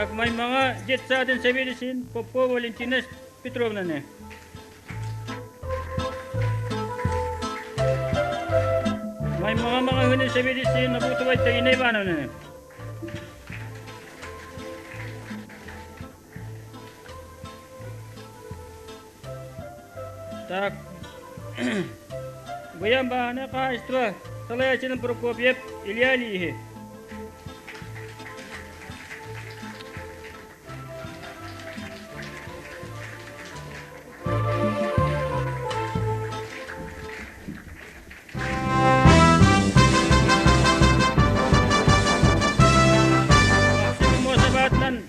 Так, Маймаҕа детсадын сэбиэдиссэйин Попова Валентина Петровнаны. Маймаҕа маҕаһыынын сэбиэдиссэйин Набутова Таина Ивановнаны. Так, Быйан бааһынай хаһаайыстыба салайааччытын Прокопьев Илья Ильичи. Муосабаатынан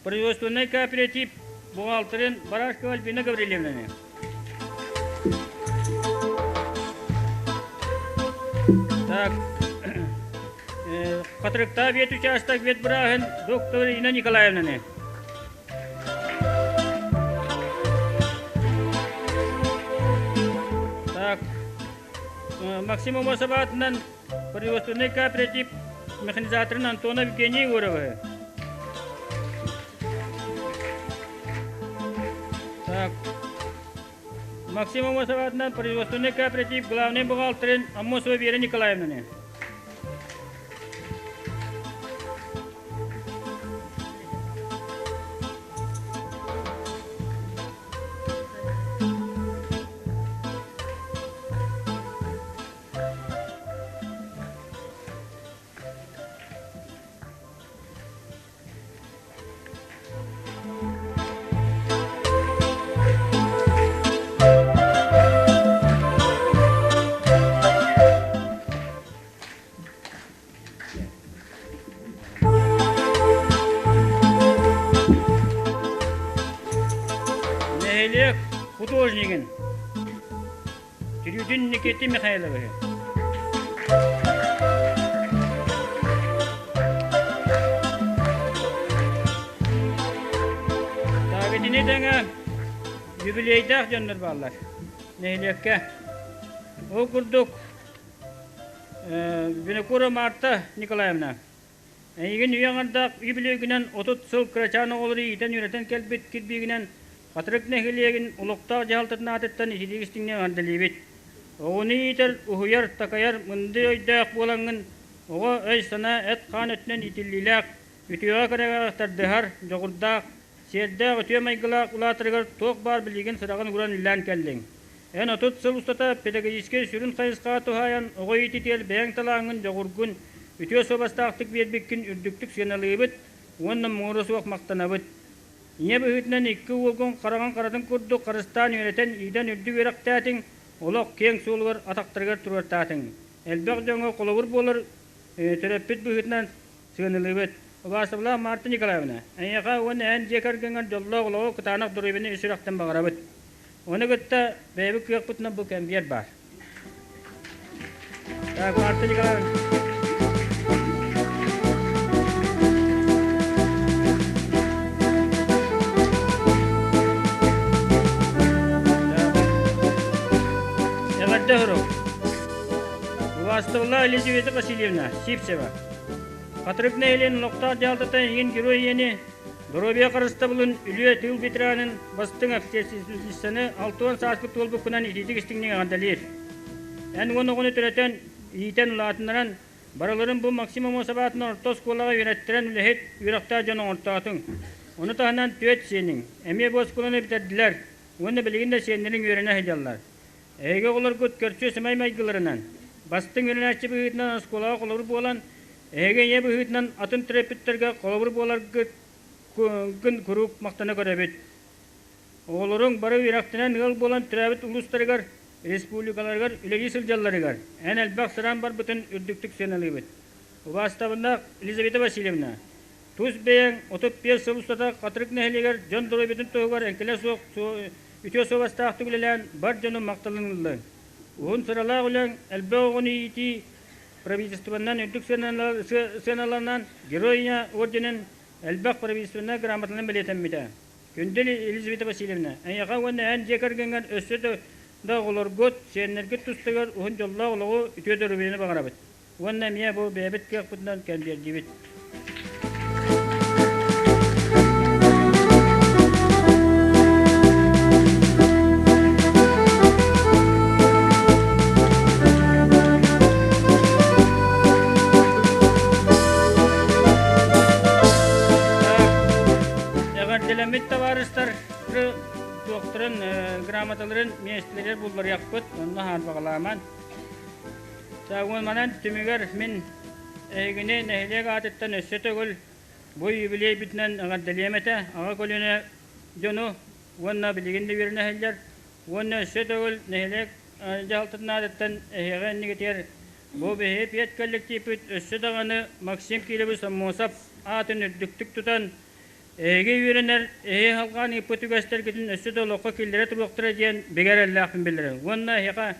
производственнай кооператив бухгалтерын Барашкова Альбина Гаврильевнаны. Так, Хатырыктаах ветучасток ветбырааһын доктор Инна Николаевнаны. Так, Максим Амосов аатынан производственный кооператив механизаторын Антонов Евгений Егоровы. Так, Максим Амосов аатынан производственный кооператив главный бухгалтерын Аммосова Вера Николаевнаны. Нэһилиэк художнигын Түрүүдүн Никита Михайловиһы. Таабитини тэҥэ юбилейдаах дьоннор бааллар нэһилиэккэ. Ол курдук Винокурова Марта Николаевна Эйигин үйэ аҥардаах үбүлүөйгүнэн 30 сыл кырачаан оҕолору иитэн-үөрэтэн кэлбит кирбиигинэн Хатырык нэһилиэгин олохтоох дьаһалтатын аатыттан ититик истиҥник эҕэрдэлиибит. Оҕону иитэр, уһуйар, такайар мындыр өйдөөх буолаҥҥын оҕо өй-санаа, эт-хаан өттүнэн иитиллиилээх, үтүөҕэ-кэрэҕэ тардыһар, дьоҕурдаах, сиэрдээх үтүө майгылаах улаатарыгар туох баар билигин сыраҕын ууран үлэлээн кэллиҥ. Эн 30 сыл устата педагогическай сүрүн хайысхаҕа туһаайан оҕо иититигэр бэйэҥ талааҥҥын, дьоҕургун үтүө суобастаахтык биэрбиккин үрдүктүк сыаналыыбыт уонна муҥура суох махтанабыт. Ийэ быһыытынан икки уолгун хараҕын харатын курдук харыстаан үөрэтэн, иитэн үрдүк үөрэхтээтиҥ, олох киэҥ суолугар атахтарыгар туруортаатыҥ. Элбэх дьоҥҥо холобур буолар төрөппүт быһыытынан сыаналыыбыт. Убаастабылаах Марта Николаевна, эйиэхэ уонна эн дьиэ кэргэҥҥэр дьоллоох олоҕу кытаанах доруобуйаны ис сүрэхтэн баҕарабыт. Ону кытта бэйэбит кыахпытынан бу кэмбиэр баар. Так, Марта Николаевна. Эҕэрдэ сурук. Убаастабыллаах Елизавета Васильевна Сивцева. Хатырык нэһилиэн олохтоох дьаһалтата эйигин герой ийэни, доруобуйа харыстабылын үлүө тыыл ветеранын бастыҥ общественницаны 60 сааспыт туолбуккунан итиитик истиҥник эҕэрдэлиир. Эн уон оҕону төрөтөн, иитэн улаатыннаран, барыларын бу Максим Аммосов аатынан орто оскуолаҕа үөрэттэрэн үлэһит, үөрэхтээх дьон оҥортоотуҥ. Ону таһынан түөрт сиэниҥ эмиэ бу оскуоланы бүтэрдилэр уонна билигин да сиэннэриҥ үөрэнэ сылдьаллар. Эһиги оҕолоргут көрсүө сэмэй майгыларынан, бастыҥ үөрэнээччи быһыытынан оскуолаҕа холобур буолан, эһиги ийэ быһыытынан атын төрөппүттэргэ холобур буоларгыт гын куруук махтана көрөбүт. Оҕолоруҥ бары үөрэхтэнэн ыал буолан төрөөбүт улуустарыгар, республикаларыгар үлэлии сылдьалларыгар эн элбэх сыраан барбытын үрдүктүк сыаналыыбыт. Убаастабыннаах Елизавета Васильевна, тус бэйэҥ 35 сыл устата Хатырык нэһилиэгэр дьон доруобуйатын туһугар эҥкилэ суох үтүө суобастаахтык үлэлээн бар дьону махталын ыллыҥ. Уһун сыралаах үлэҥ, элбэх оҕону иитии правительствонан үрдүк сыаналанан Герой орденын элбэх правительственнай грамоталарын бэлиэтэммитэ. Күндү Елизавета Васильевна, эйиэхэ уонна эн дьиэ кэргэҥҥэр өссө да оҕолоргут, сиэннэргит тустарыгар уһун дьоллоох олоҕу, үтүө доруобуйаны баҕарабыт. Уонна эмиэ бу бэйэбит кыахпытынан кэмбиэрдиибит. табаарыстар туохтарын грамоталарын миэстэлэригэр булларыахпыт, онно хаарбаҕалааман. Чаагын манан түмүгэр мин эһигини нэһилиэк аатыттан өссө төгүл бу юбилейбитинэн эҕэрдэлиэм этэ. Аҕа көлүөнэ дьону уонна билигин да үөрэнэ сылдьар уонна өссө төгүл нэһилиэк дьаһалтатын аатыттан эһиэхэ иннигитигэр бу биһиги педколлективпыт өссө даҕаны Максим Кирович Аммосов аатын үрдүктүк тутан эһиги үөрэнэр, эһиги халҕаан ыыппыт үгэстэргитин өссө да олоххо киллэрэ туруохтара диэн бигэ эрэллээхпин биллэрэр уонна эһиэхэ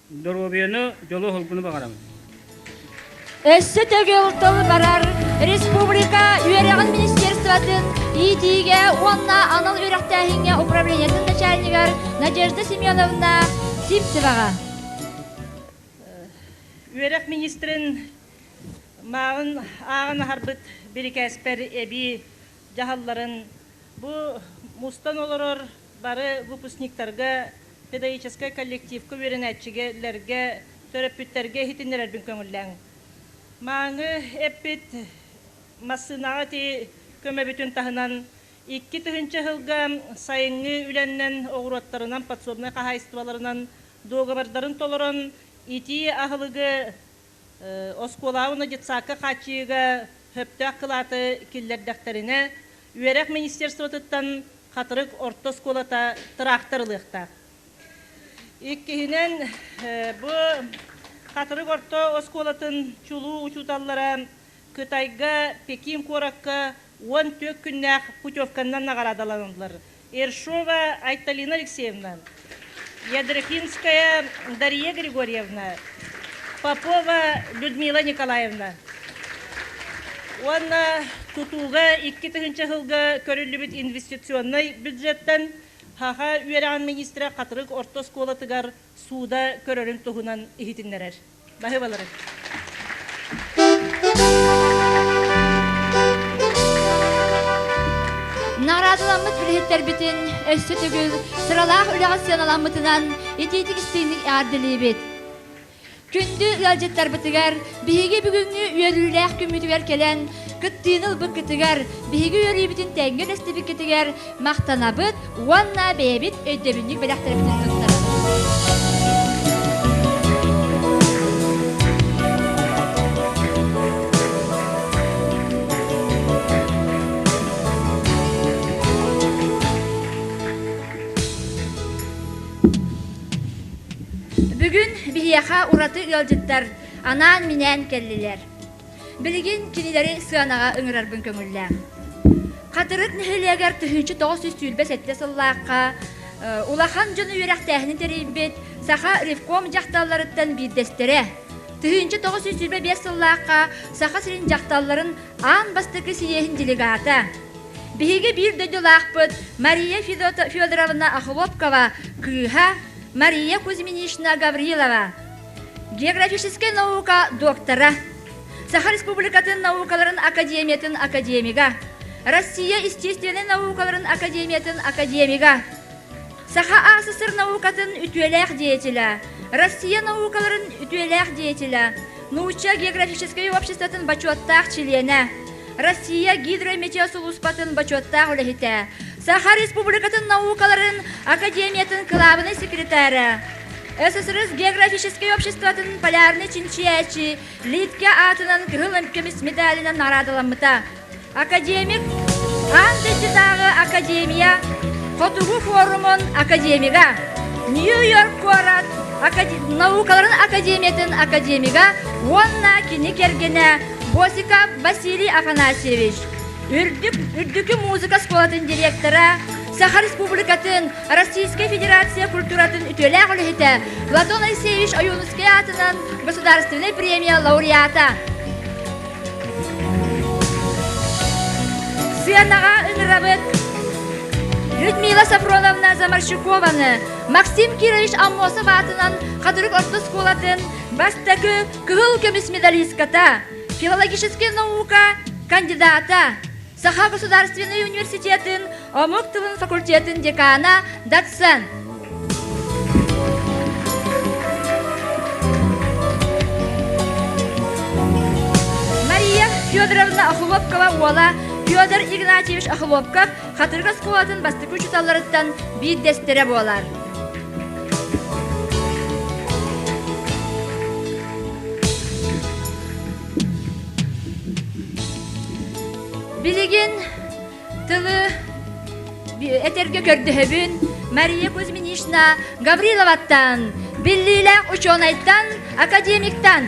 доруобуйаны, дьолу-һолгуну баҕарабын. Өссө төгүл тыл барар республика үөрэҕин министерствотын иитиигэ уонна анал үөрэхтээһиҥҥэ управлениетын начальнигар Надежда Семеновна Сивцеваҕа. Үөрэх министрин мааҕын ааҕан аһарбыт бирикээспэр эбии дьаһалларын бу мустан олорор бары выпускниктарга, педагогическай коллективка үөрэнээччилэргэ, төрөппүттэргэ иһитиннэрэрбин көҥүллээҥ. Мааҥы эппит массыынаҕа ити көмөбүтүн таһынан 2000 сылга сайыҥҥы үлэннэн оҕуруоттарынан, подсобнай хаһаайыстыбаларынан дуогабардарын толорон итии аһылыгы оскуолаҕа уонна детсадка хааччыйыыга сөптөөх кылааты киллэрдэхтэринэ, үөрэх министерствотыттан Хатырык орто оскуолата тыраахтар ылыахтаах. Иккиһинэн, бу Хатырык орто оскуолатын чулуу учууталлара Кытайга Пекин куоракка 14 күннээх путевканнан наҕараадаланаллар. Ершова Айталина Алексеевна, Ядрихинская Дария Григорьевна, Попова Людмила Николаевна. Уонна тутууга 2000 сылга көрүллүбүт инвестиционнай бюджеттан Хаха үөрэҕин министрэ Хатырык орто оскуолатыгар сууда көрөрүн туһунан иһитиннэрэр. Баһыыбалары. Наҕараадаламмыт үлэһиттэрбитин өссө төгүл сыралаах үлэҕэ сыаналаммытынан итиитик истиҥник эҕэрдэлиибит. Күндү ыалдьыттарбытыгар биһиги бүгүҥҥү үөрүүлээх күммүтүгэр кэлэн кыттыыны ылбыккытыгар, биһиги үөрүүбүтүн тэҥҥэ үлэстибиккитигэр махтанабыт уонна бэйэбит өйдөбүнньүк бэлэхтэрбитин туттарабыт. Бүгүн биһиэхэ ураты ыалдьыттар анаан-минээн кэллилэр. Билигин кинилэри сыанаҕа ыҥырарбын көҥүллээх. Хатырык нэһилиэгэр 1927 сыллаахха улахан дьону үөрэхтээһини тэрийбит Саха ревком дьахталларыттан биирдэстэрэ, 1925 сыллаахха Саха сирин дьахталларын аан бастакы сийиэһин делегата, биһиги биир дойдулаахпыт Мария Федоровна Охлопкова кыыһа Мария Кузьминична Гаврилова, географическай наука доктора, Саха Республикатын наукаларын академиятын академига, Россия естественнэй наукаларын академиятын академига, Саха АССР наукатын үтүөлээх деятеля, Россия наукаларын үтүөлээх деятеля, Нуучча географическай обществотын бочуоттаах чилиэнэ, Россия гидрометеосулууспатын бочуоттаах үлэһитэ, Саха Республикатын наукаларын академиятын кылаабынай секретара, СССР географическай обществотын полярнай чинчийээччи Литке аатынан кыһыл көмүс медалынан наҕараадаламмыта. Академик Аан дойдутааҕы академия Хотугу форумун академига, Нью-Йорк куорат наукаларын академиятын академига уонна кини кэргэнэ Босиков Василий Афанасьевич, Үрдүк, Үрдүкү музыка школатын директора, Саха Республикатын, Российскай Федерация культуратын үтүөлээх үлэһитэ Платон Алексеевич Ойуунускай аатынан Государственнай премия лауреата. Сыанаҕа ыҥырабыт Людмила Сафроновна Заморщикованы, Максим Кирович Аммосов аатынан Хатырык орто оскуолатын бастакы кыһыл көмүс медалистката, филологическай наука кандидата, Саха государственнай университетын омук тылын факультетын декана, доцент. Мария Федоровна Охлопкова уола. Федор Игнатьевич Охлопков Хатырык оскуолатын бастакы учууталларыттан биирдэстэрэ буолар. Билигин тылы этэргэ көрдөһөбүн Мария Кузьминична Гавриловаттан, биллиилээх учуонайтан, академиктан.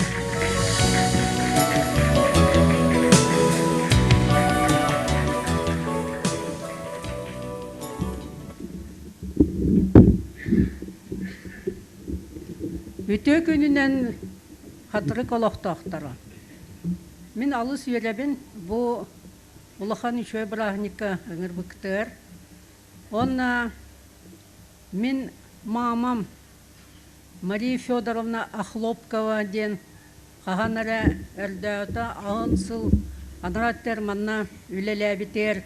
Үтүө күнүнэн Хатырык олохтоохторо. Мин алыс үөрэбин бу улахан үчүгэй бырааһынньыкка ыҥырбыктыгар. Уонна мин маамам Мария Федоровна Охлопкова диэн хаһан эрэ өрдөөтө аҕын сыл анараа өттүгэр манна үлэлээбитигэр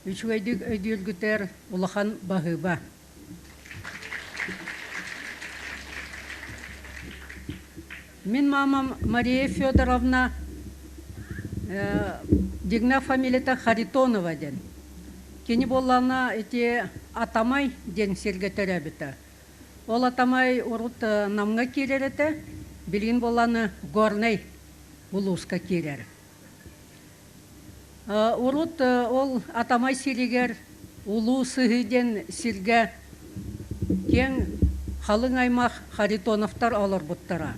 үчүгэйдик өйдүүргүтүгэр улахан баһыыба. Мин мамам Мария Федоровна дигна фамилията Харитонова диэн. Кини буоллаҕына ити Атамай диэн сиргэ төрөөбүтэ. Ол Атамай урут Намҥа киирэр этэ, билигин буоллаҕына Горнай улууска киирэр. Урут ол Атамай сиригэр Улуу Сыһыы диэн сиргэ киэҥ халыҥ аймах Харитоновтар олорбуттара.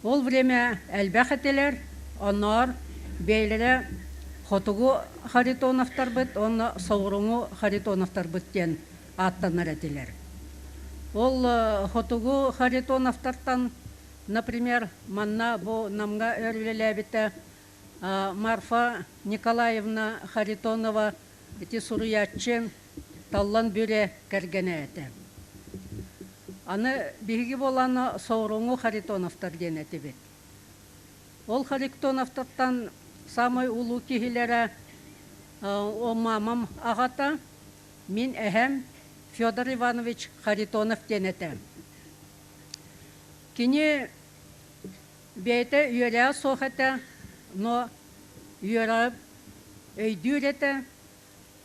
Ол время элбэх этилэр, онноор бэйэлэрэ хотугу Харитоновтарбыт уонна соҕурууҥу Харитоновтарбыт диэн ааттанар этилэр. Ол хотугу Харитоновтартан Например, манна бу Намҥа өр үлэлээбитэ Марфа Николаевна Харитонова ити суруйааччы Таллан Бүрэ кэргэнэ этэ. Аны биһиги буолаана Соҕурууҥу Харитоновтар диэн этибит. Ол Харитоновтартан самай улуу киһилэрэ о мамам аҕата, мин эһэм Федор Иванович Харитонов диэн этэ. Кини бэйэтэ үөрэҕэ суох этэ, но үөрэҕи өйдүүр этэ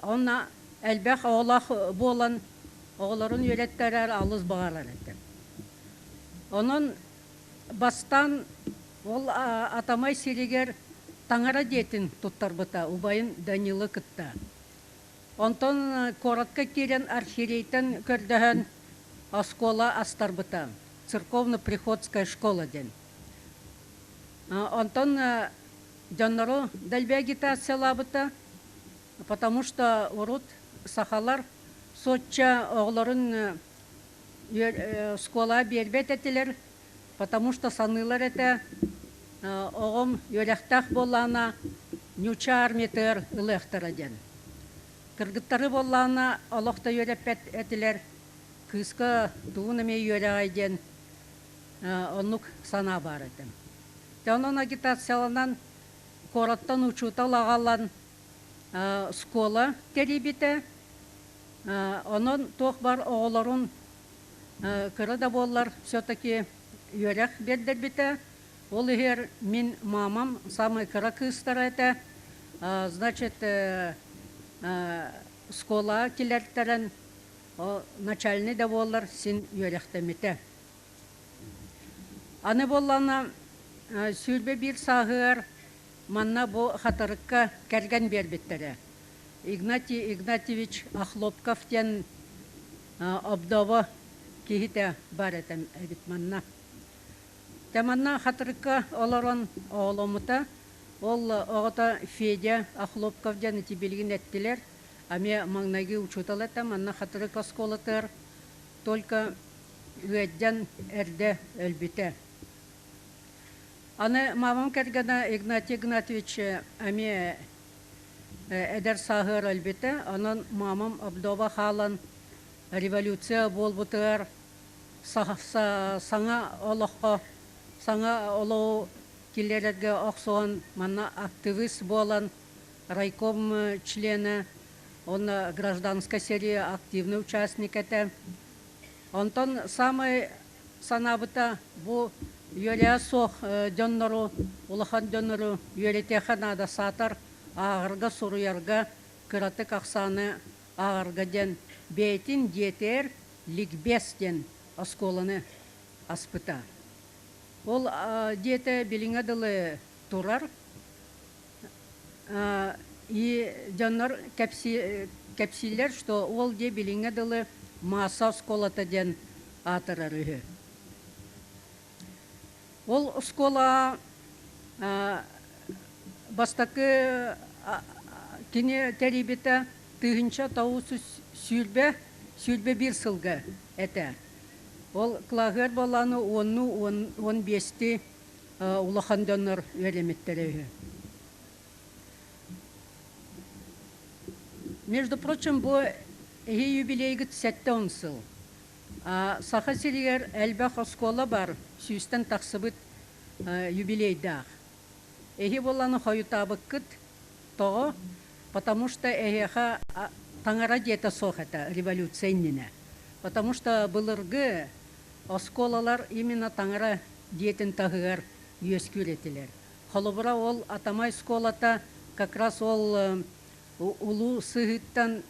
уонна элбэх оҕолоох буолан оҕолорун үөрэттэрэр алыс баҕарар этэ. Онон бастаан ол Атамай сиригэр таҥара дьиэтин туттарбыта убайын Данилы кытта. Онтон куоракка киирэн архиерейтэн көрдөһөн оскуола астарбыта, церковно-приходская школа диэн. Онтон дьоннору дэлби агитациялаабыта, потому что урут сахалар соччо оҕолорун школа биэрбэт этилэр, потому что саныылар этэ оҕом үөрэхтээх буоллаҕына ньуча армиятыгар ылыахтара диэн. Кыргыттары буоллаҕына олох да үөрэппэт этилэр, кыыска тугун эмиэ үөрэҕэй диэн оннук санаа баар этэ. Дьэ онон агитацияланан куораттан учуутал аҕалан школа тэрийбитэ. Онон туох бар оҕолорун кыра да буоллар все-таки үөрэх биэрдэрбитэ. Ол иһэр мин мамам самый кыра кыыстара этэ. Значит, школа килэртэрэн начальный да буоллар син үөрэхтэммитэ. Аны буоллаҕына 21 сааһыгар манна бу Хатырыкка кэргэн биэрбиттэрэ. Игнатий Игнатьевич Охлопков диэн Обдообо киһитэ бар этэ эбит манна. Дьэ манна Хатырыкка олорон оҕоломмута. Ол оҕото Федя Охлопков диэн ити билигин эттилэр. Эмиэ маҥнайгы учуутал этэ. Манна Хатырык оскуолатыгар только ыаддьан эрдэ өлбүтэ. Аны мамам кэргэнэ Игнатий Игнатьевич эмиэ эдэр сааһыгар өлбүтэ. Онон мамам Обдоба хаалан революция буолбутугар саҥа олоххо, саҥа олоҕу киллэрэргэ охсуһан манна активист буолан райком членэ уонна гражданскай сэрии активный участник этэ. Онтон самай санаабыта бу үөрээ суох дьоннору, улахан дьоннору үөрэтиэххэ наада саатар. ааҕарга, суруйарга, кыратык ахсааны ааҕарга диэн бэйэтин дьиэтигэр ликбез диэн оскуоланы аспыта. Ол дьиэтэ билиҥҥэ дылы турар. И дьоннор кэпсииллэр, что ол дьиэ билиҥҥэ дылы Мааса оскуолата диэн аатырар үһү. Ол оскуола бастакы кини тэрийбитэ 1921 сылга этэ. Ол кылааһыгар буоллаҕына уоннуу 15-ти улахан дьоннор үөрэммиттэрэ үһү. Между прочим, бу эһи юбилейгыт 70 сыл. Саха сиригэр элбэх оскуола бар, сүүстэн тахсыбыт юбилейдаах. Эһи буолланы хойутаабыккыт тоҕо? Потому что эһиэхэ таҥара дьиэтэ суох этэ революция иннинэ. Потому что былыргы оскуолалар именно таҥара дьиэтин таһыгар үөскүүр этилэр. Холобура, ол Атамай оскуолата как раз ол улуу сыһыыттан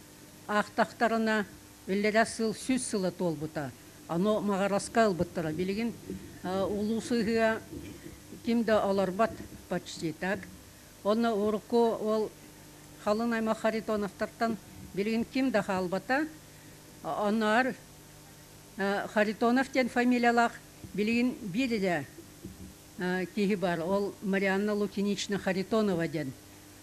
аахтахтарына иллэрээ сыл 100 сыла туолбута. Аны Маҕараска ылбыттара. Билигин улуу сыһыа ким да олорбот почти так. Онно урукку ол халын аймах Харитоновтартан билигин ким да хаалбата. Онноор Харитонов диэн фамилиялаах билигин биир эрэ киһи бар. Ол Марианна Лукинична Харитонова диэн.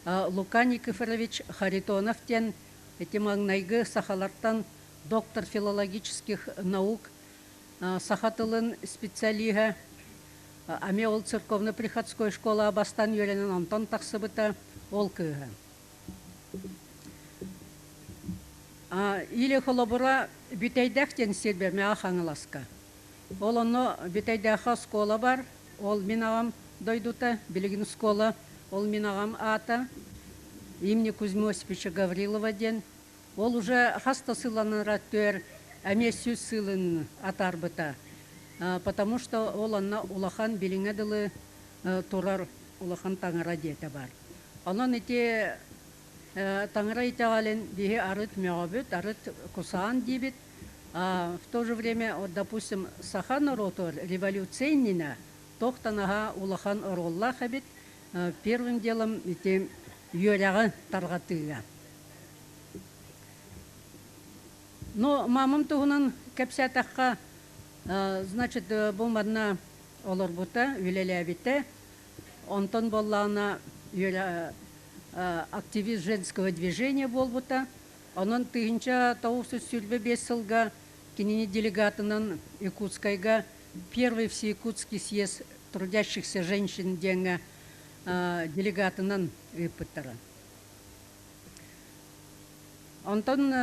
Лука Никифорович Харитонов диэн ити маҥнайгы сахалартан доктор филологических наук, саха тылын специалиһа, эмиэ ол церковно-приходской школа бастан үөрэнэн онтон тахсыбыта ол кыыһа. Или холобура Бүтэйдээх диэн сир Мэҕэ Хаҥаласка. Ол онно Бүтэйдээххэ оскуола бар, ол мин аҕам дойдута, билигин оскуола, ол мин аҕам аата имени Кузьмы Осиповича Гаврилова диэн. Ол уже хас да сылланара түөр эмиэ 100 сылын атаарбыта. Потому что ол онно улахан билиҥҥэ дылы турар улахан таҥара дьиэтэ бар. Онон ити таҥара итэҕэлин биһи арыт мөҕөбүт, арыт кусаан диибит. В то же время, вот, допустим, саха норуотугар революция иннинэ туох да наһаа улахан оруоллаах эбит. Первым делом ити үөрэҕи тарҕатыыга. Но мамам туһунан кэпсээтэххэ, значит, бу манна олорбута, үлэлээбитэ. Онтон буоллаҕына активист женского движения буолбута. Онон 1925 сылга кинини делегатынан Якутскайга первый всеякутский съезд трудящихся женщин диэҥҥэ делегатынан ыыппыттара. Онтон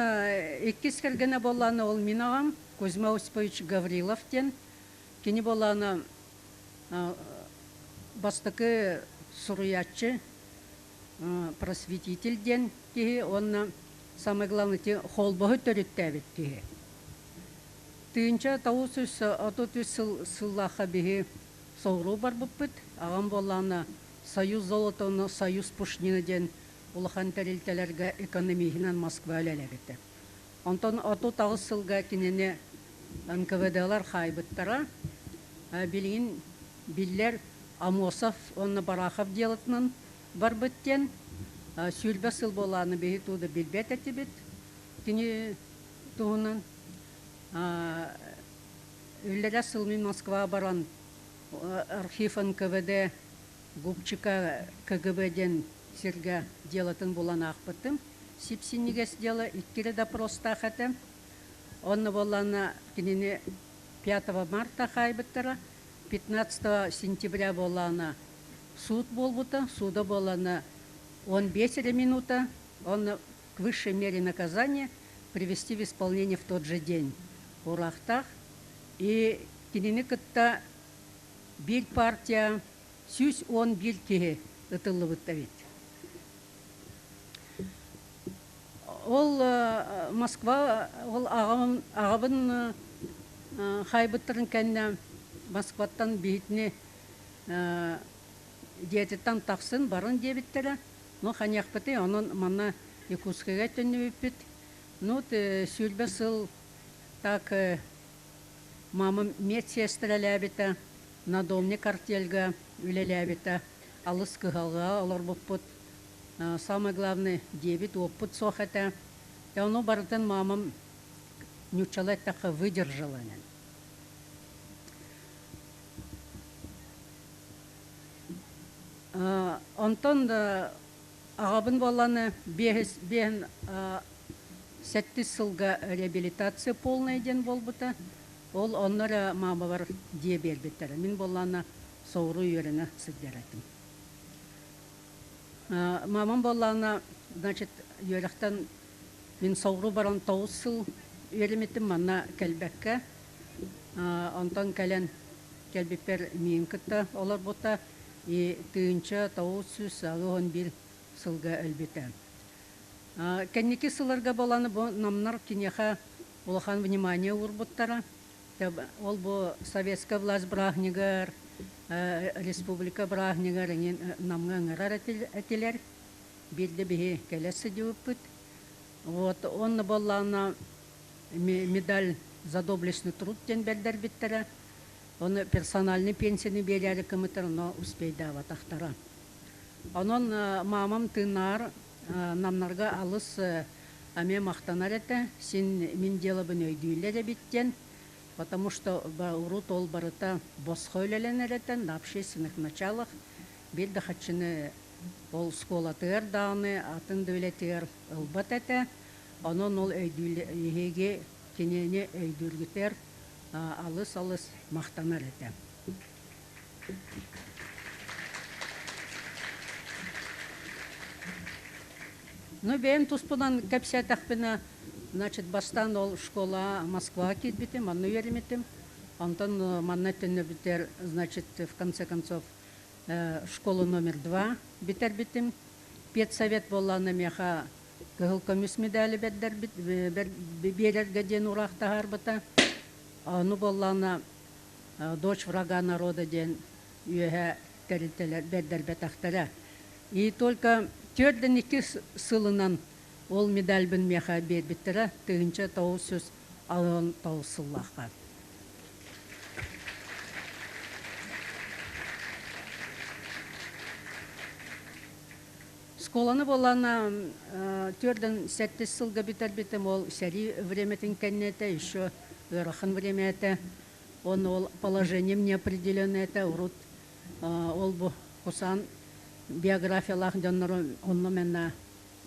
иккис кэргэнэ буоллаҕына ол мин аҕам Кузьма Осипович Гаврилов диэн. Кини буоллаҕына бастакы суруйааччы, просветитель диэн киһи уонна самое главное ити холбоһу төрүттээбит киһи. 1933 сыл сыллаахха биһи соҕуруу барбыппыт. Аҕам буоллаҕына Союз золотону Союз пушнина диэн улахан тэрилтэлэргэ экономиһынан Москва үлэлээбитэ. Онтон 38 сылга кинини НКВД-лар хаайбыттара. Билигин биллэр Амосов уонна Барахов дьыалатынан барбыт диэн 20 сыл буолааны биһи туу да билбэт этибит. Кини туһунан үллэрэ сыл мин Москваҕа баран архив НКВД Губчика КГБ диэн сиргэ дьыалатын булан аахпытым. Сип-синньигэс дьыала икки эрэ допростаах этэ. Онно буоллаҕына кинини 5 марта хаайбыттара, 15 сентября буоллаҕына суут буолбута, суда буоллаҕына 15 эрэ минута, онно к высшей мере наказания привести в исполнение в тот же день уураахтаах. И кинини кытта биир партия 111 киһи ытыллыбыт эбит. Ол Москва ол аҕам аҕабын хаайбыттарын кэннэ Москваттан биһитини дьиэтиттэн тахсын барын диэбиттэрэ. Ну, ханьахпыты, онон манна Якутскайга төннүбүппүт. Ну, 20 сыл так мамам медсестрэлээбитэ, надомник артельга үлэлээбитэ, алыс кыһалҕаҕа олорбуппут. Самое главное, диэбит уоппут суох этэ. Ону барытын мамам ньуччала эттэххэ выдержала. Онтон аҕабын буолланы биэһис биэһин сэттис сылга реабилитация полная диэн буолбута. Ол онно эрэ маамабар дьиэ биэрбиттэрэ. Мин буоллаана соҕуруу үөрэнэ сылдьар этим. Маамам буоллаана, значит, үөрэхтэн мин соҕуруу баран 9 сыл үөрэммитим манна кэлбэккэ. Онтон кэлэн кэлбиппэр миин кытта олорбута и 1981 сылга өлбүтэ. Кэнники сылларга буолан бу намнар киниэхэ улахан внимание уурбуттара. Ол бу советская власть бырааһынньыгар, республика бырааһынньыгар эҥин намҥа ыҥырар этилэр. Биирдэ биһи кэлэ сылдьыбыппыт. Вот онно буоллаҕына медаль за доблестный труд диэн бэрдэрбиттэрэ. Ону персональный пенсияны биэрээри кымытар, ону успейдаабатахтара. Онон маамам тыынаар намнарга алыс эмиэ махтанар этэ. Син мин делобын өйдүүллэр эбит диэн, потому что урут ол барыта босхо үлэлэнэр этэ на общественных началах. Биир да хаччыны ол школатыгар даҕаны, атын да үлэтигэр ылбат этэ. Онон ол өйдүүл кинини өйдүүргүтэр алыс-алыс махтанар этэ. Ну, бэйэм туспунан кэпсээтэхпинэ, значит, бастаан ол школа Москваҕа киирбитим, онно үөрэммитим. Онтон манна төннөбүтэр, значит, в конце концов, школу номер 2 бүтэрбитим. Педсовет буоллаҕына миэхэ кыһыл көмүс медали бэрдэрбит, биэрэргэ диэн ураах таһаарбыта. Ону буоллаҕына дочь врага народа диэн үөһэ тэрилтэлэр бэрдэрбэтэхтэрэ. И только 42 сылынан ол медальбын миэхэ биэрбиттэрэ 1969 сыллаахха. Школаны буоллаҕына 47 сылга бүтэрбитим, ол сэрии времятин кэннэ еще ыарахан время этэ. Он ол положением неопределенное этэ, урут ол бу кусан биографиялаах дьоннору онно манна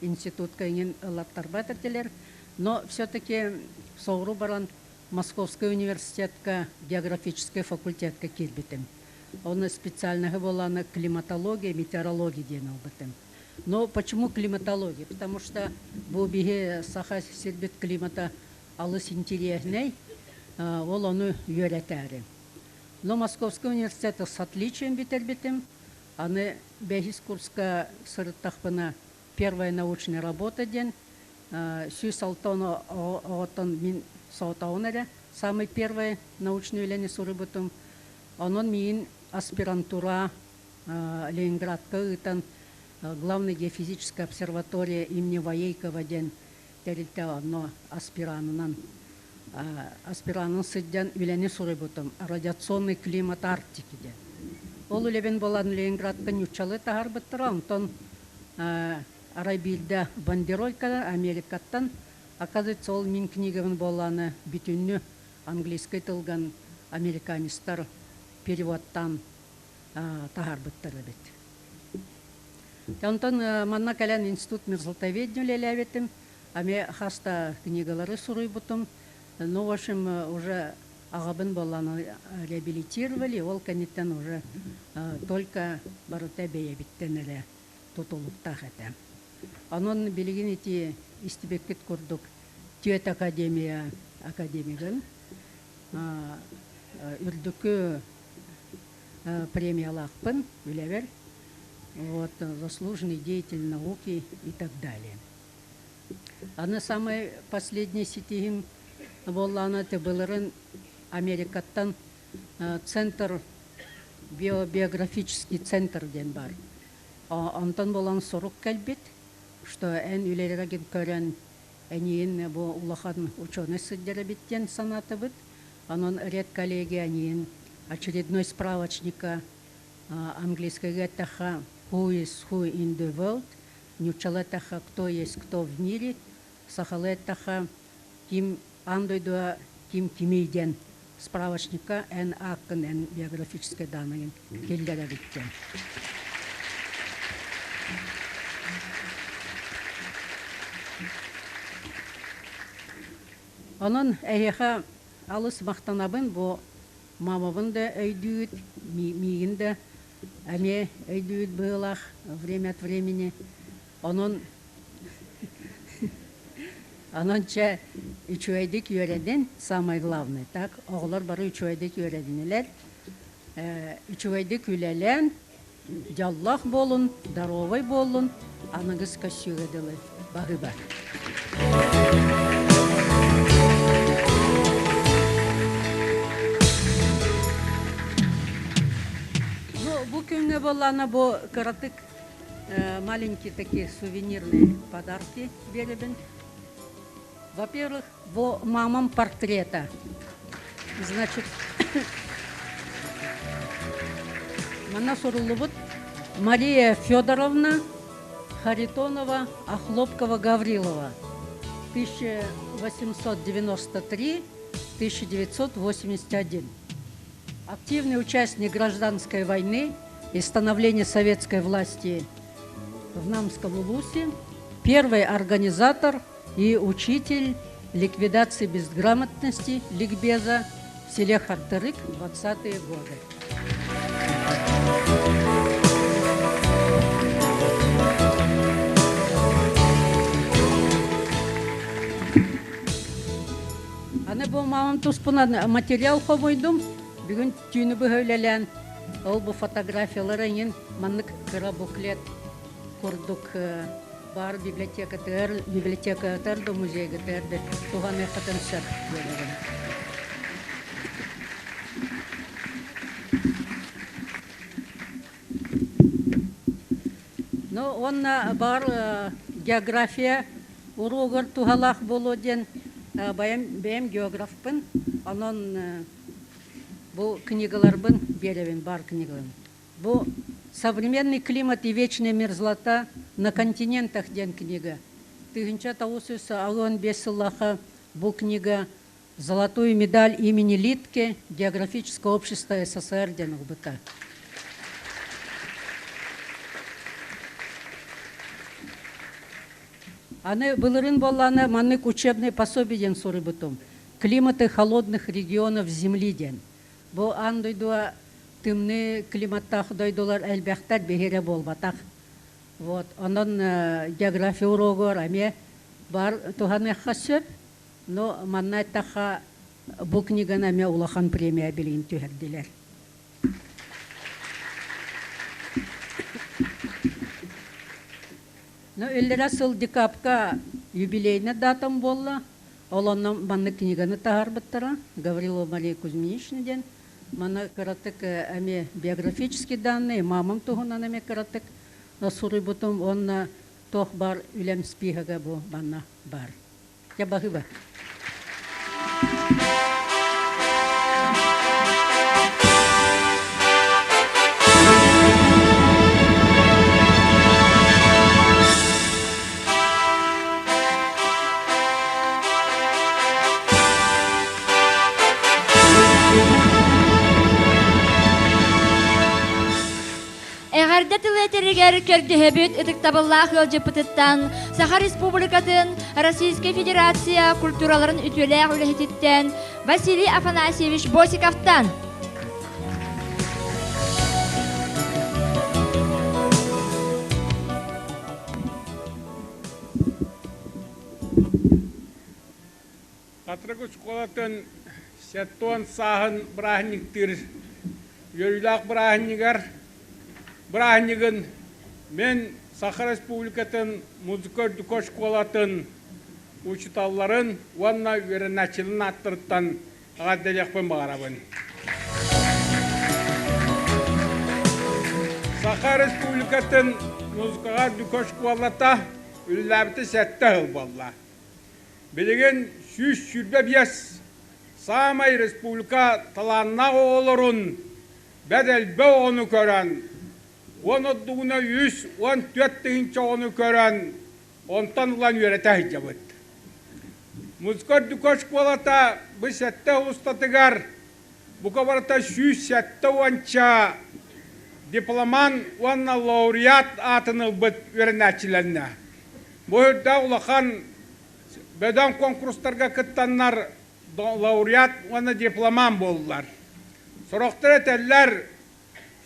институтка иҥин ылаттарбат этилэр. Но все-таки соҕуруу баран Московский университетка географическай факультетка киирбитим. Оны специальноһы буолана климатология, метеорология диэн ылбытым. Но почему климатология? Потому что бу биһи Саха сирбит климата алыс интереснэй, ол ону үөрэтээри. Но Московский университет с отличием бүтэрбитим. Аны бэһис курска сырыттахпына первая научная работа диэн 106 оҕоттон мин соҕотоҕун эрэ самый первый научный үлэни суруйбутум. Онон миин аспирантура Ленинградка ыытан Главная геофизическая обсерватория имени Воейкова диэн тэрилтэ онно аспиранынан аспиранын сылдьан үлэни суруйбутум радиационный климат Арктики диэн. Ол үлэбин буолан Ленинградка ньуччалы таһаарбыттара, онтон арай биирдэ бандеролькада Америкаттан, оказывается, ол мин книгабын буоллааны бүтүннү английский тылган американецтар переводтаан таһаарбыттар эбит. Онтон манна кэлэн институт мерзлотоведения үлэлээбитим, эмиэ хаста книгалары суруйбутум. Ну, в общем, уже аҕабын буоллааны реабилитировали, ол кэнниттэн уже только барыта бэйэбиттэн эрэ тутулуктаах этэ. Онон билигин ити истибиккит курдук Түөт академия академигын үрдүкү премиялаахпын үлэбэр, вот, заслуженный деятель науки и так далее. Аны самый последний ситиһим буоллаҕына былырын Америкаттан центр биобиографический центр диэн бар. Онтон буолан сурук кэлбит, что эн үлэлэргин көрөн эниин бу улахан ученый сылдьар эбит диэн санаатыбыт. Онон редколлегия эниин очередной справочника английскайга эттэххэ Who is who in the world, нууччалыы эттэххэ Кто есть кто в мире, сахалыы эттэххэ Ким аан дойдуга ким кимий диэн справочникка эн ааккын эн биографическай даанайын киллэрэбит диэн. Онон эһиэхэ алыс махтанабын бу мамабын да өйдүүт, миигин да эмиэ өйдүүт быһыылаах время от времени. Онон Онон чэ үчүгэйдик үөрэнин, самое главное, так оҕолор бары үчүгэйдик үөрэннилэр, үчүгэйдик үлэлээн, дьоллоох буолун, здоровай буоллун, аныгыс көссүүгэ дылы баһыыба. Ну, бу күҥҥэ буоллаҕына бу кыратык маленькие такие сувенирные подарки биэрэбин. Во-первых, бу мамам портрета. Значит, манна суруллубут Мария Федоровна Харитонова Охлопкова Гаврилова 1893-1981. Активный участник гражданской войны и становления советской власти в Намском улусе, первый организатор и учитель ликвидации безграмотности ликбеза в селе Хартырык в 20-е годы. Аны бу мамам туспунан материал хомуйдум. Бүгүн түүнү быһа үлэлээн, ол бу фотографиялары иҥин маннык кыра буклет курдук баар библиотекатыгар, библиотекатыгар да музейгытыгар да туһаныаххытын сөп диэбин. Ну, уонна баар география уруогар туһалаах буолуо диэн бэйэм, бэйэм географпын. Онон бу книгаларбын биэрэбин, баар книгаларым. Бу «Современный климат и вечная мерзлота на континентах» диэн книга. 1905 сыллаха бу книга Золотую медаль имени Литке Географического общества СССР диэн ылбыта. Аны былырын буоллаана маннык учебный пособие диэн суруйбутум. Климаты холодных регионов Земли диэн. Бу аан дойдуга тымныы климаттаах дойдулар элбэхтэр биһире буолбатах. Вот, онон география уруогар эмиэ бар туһаныахха сөп. Но манна эттэххэ, бу книганы эмиэ улахан премия билигин түһэрдилэр. Ну, иллэрэ сыл декабка юбилейный датам буолла. Ол онно маннык книганы таһаарбыттара. Гаврилова Мария Кузьминична диэн. Маны кыратык эмиэ биографические данные, мамам туһунан эмиэ кыратык суруйбутум. Уонна туох баар үлэм спиһага бу манна баар. Дьэ баһыыба. Эҕэрдэ тыл этэригэр көрдөһөбүт ытыктабыллаах ыалдьыппытыттан Саха Республикатын Российскай Федерация культураларын үтүөлээх үлэһититтэн Василий Афанасьевич Босиковтан. Хатырык оскуолатын сэттион сааһын бырааһынньыктыыр үөрүүлээх бырааһынньыгар бырааһынньыгын мин Саха Республикатын музыка үрдүкү оскуолатын учууталларын уонна үөрэнээччилэрин ааттарыттан эҕэрдэлиэхпин баҕарабын. Саха Республикатын музыкаҕа үрдүкү оскуолата үлэлээбитэ сэттэ сыл буолла. Билигин 125 саамай республика талааннаах оҕолорун бэрт элбэх оҕону көрөн, уон ордугуна 314 тыһыынча оҕону көрөн, онтон ылан үөрэтэ сылдьабыт. Музыка үрдүкү оскуолата бу сэттэ устатыгар бука барыта 170-ча дипломант уонна лауреат аатын ылбыт үөрэнээччилэннэ. Бу үрдээх улахан бөдөҥ конкурстарга кыттаннар лауреат уонна дипломант буоллулар. Сорохтор этэллэр,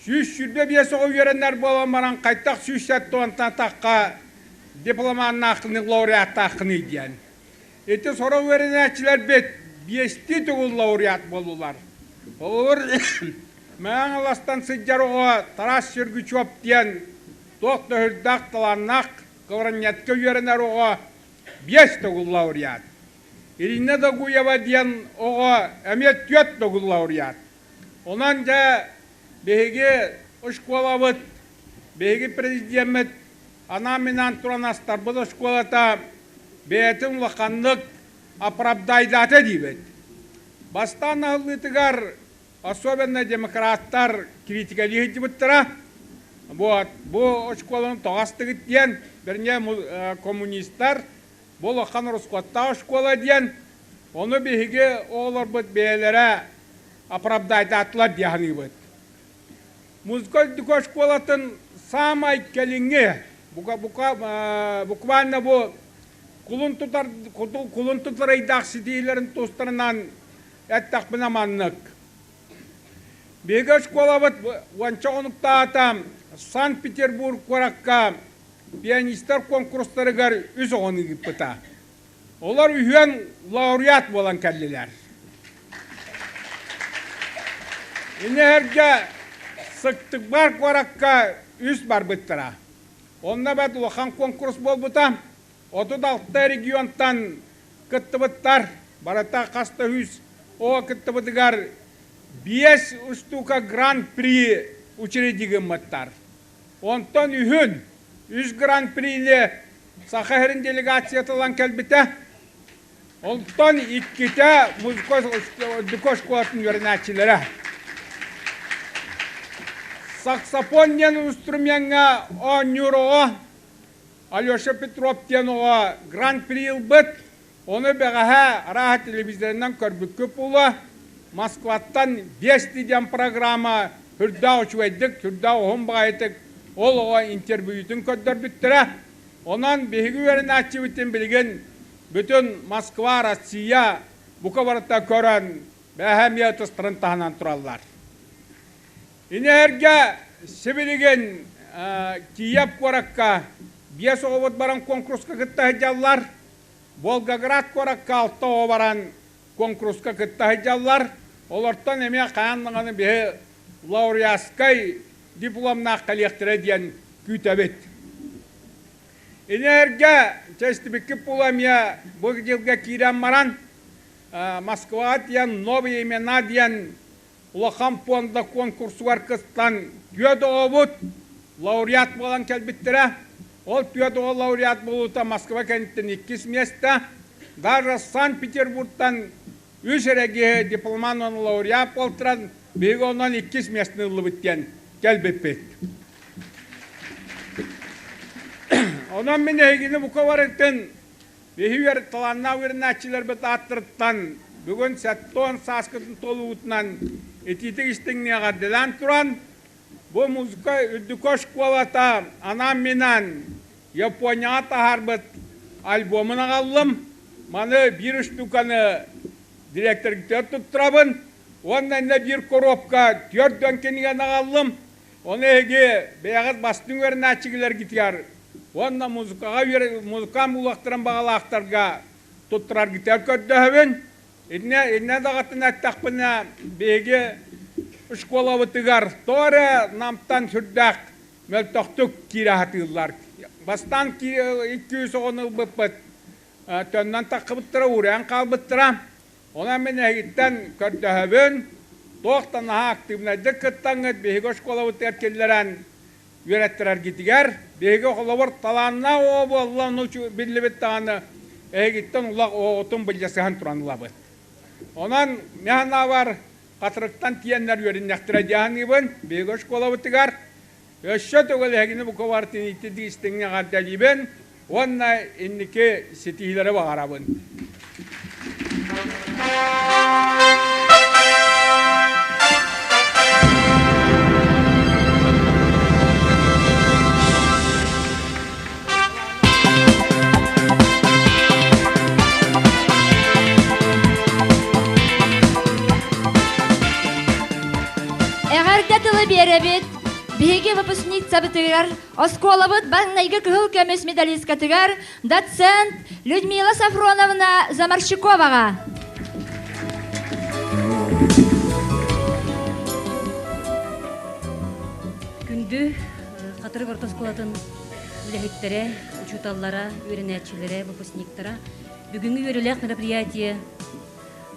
125 оҕо үөрэнэр буолан баран хайтах 170-тан тахха дипломаннааххыный, лауреаттааххыный диэн. Ити сорох үөрэнээччилэрбит биэстии төгүл лауреат буоллулар. Холобур, Мэҥэ-Хаҥаластан сылдьар оҕо Тарас Сергучев диэн туох да сүрдээх талааннаах кларнетка үөрэнэр оҕо биэс төгүл лауреат. Ирина Догуева диэн оҕо эмиэ түөрт төгүл лауреат. Онон дьэ биһиги оскуолабыт, биһиги президеммит анаан-минаан туран астарбыт оскуолата бэйэтин улаханнык оправдайдаата диибит. Бастаан аһыллыытыгар особенно демократтар критикалыы сылдьыбыттара. Вот, бу оскуоланы тоҕо астыгыт диэн, вернее, коммунистар бу улахан ороскуоттаах оскуола диэн, ону биһиги оҕолорбут бэйэлэрэ оправдайдаатылар дии саныыбыт. Музыка үрдүкү оскуолатын саамай кэлиҥҥи, буквально бу кулун тутар кулун тутар ыйдаах ситиилэрин тустарынан эттэхпинэ маннык. Биһиги оскуолабыт уонча хонуктаата Санкт-Петербург куоракка пианистар куонкурустарыгар үс оҕону ыыппыта. Олор үһүөн лауреат буолан кэллилэр. Инньэ Сыктыкбар куоракка үс барбыттара. Онно бэрт улахан куонкурус буолбута. 36 регионтан кыттыбыттар. Барыта хас да үс оҕо кыттыбытыгар биэс устуука гран-при учредить гыммыттар. Онтон үһүн үс гран-прини Саха сирин делегацията ылан кэлбитэ. Онтон иккитэ музыка үрдүкү оскуолатын үөрэнээччилэрэ. Саксофон диэн инструмеҥҥа оонньуур оҕо Алеша Петров диэн оҕо гран-при ылбыт. Ону бэҕэһээ арааһа телевизорынан көрбүккүт буолуо. Москваттан Вести диэн программа сүрдээх үчүгэйдик, сүрдээх уһун баҕайытык ол оҕо интервьютун көрдөрбүттэрэ. Онон биһиги үөрэнээччибитин билигин бүтүн Москва, Россия бука барыта көрөн, бэһэ эмиэ ытыстарын таһынан тураллар. Инээргэ сибилигин Киев куоракка биэс оҕобут баран куонкуруска кытта сылдьаллар. Волгоград куоракка алта оҕо баран куонкуруска кытта сылдьаллар. Олортон эмиэ хаһан даҕаны биһи лауреатскай дипломнаах кэлиэхтэрэ диэн күүтэбит. Инээргэ чэстибиккит була эмиэ бу дьылга киирэн баран Москваҕа диэн «Новые имена» диэн улахан пуонда куонкурсугар кыттан түөрт оҕобут лауреат буолан кэлбиттэрэ. Ол түөрт оҕо лауреат буолуута Москва кэнниттэн иккис миэстэ. Даже Санкт-Петербургтан үс эрэ киһи дипломант уонна лауреат буолтаран, биһиги онон иккис миэстэни ыллыбыт диэн кэлбиппит. Онон мин эһигини бука барытын биһи талааннаах үөрэнээччилэрбит ааттарыттан бүгүн 70 сааскытын туолуутунан итиитик истиҥниэҕэ эҕэрдэлээн туран, бу музыка үрдүкү оскуолата анаан-минаан Японияҕа таһаарбыт альбомун аҕаллым. Маны биир штуканы директоргытыгар туттарабын уонна иннэ биир коробка түөрт дьон кинигэни аҕаллым. Ону эһиги бэйэҕит бастыҥ үөрэнээччилэргитигэр уонна музыкаҕа музыкант буолуохтарын баҕалаахтарга туттараргытыгар көрдөһөбүн. Иннэ иннэ даҕатын эттэхпинэ, биһиги школабытыгар тоҕо эрэ Намтан сүрдээх мөлтөхтүк киирэ сатыыллар. Бастаан 200 оҕону ылбыппыт, төннөн таххыбыттара, уурайан хаалбыттара. Онон мин эһигиттэн көрдөһөбүн, туох да наһаа активнайдык кыттаҥҥыт биһиги оскуолабытыгар киллэрэн. Үөрэттэрэргитигэр биһиги холобур талааннаах оҕо буолла ону биллибит даҕаны эһигиттэн улах оҕоҕутун былдьасыһан туран ылабыт. Онон мин Хатырыктан тиэннэр үөрүннэхтэрэ дии саныыбын. Биһиги оскуолабытыгар өссө төгүл эһигини бука бартын ииттитии истиҥҥэ эҕэрдэлиибин уонна инники ситиһиилэри баҕарабын. Эҕэрдэ тылы биэрэбит. Биһиги выпускницабытыгар оскуолабыт маҥнайгы кыһыл көмүс медалисткатыгар доцент Людмила Сафроновна Заморщиковаҕа. Күндү Хатырык орто оскуолатын үлэһиттэрэ, учууталлара, үөрэнээччилэрэ, выпускниктара, бүгүҥҥү үөрүүлээх мероприятие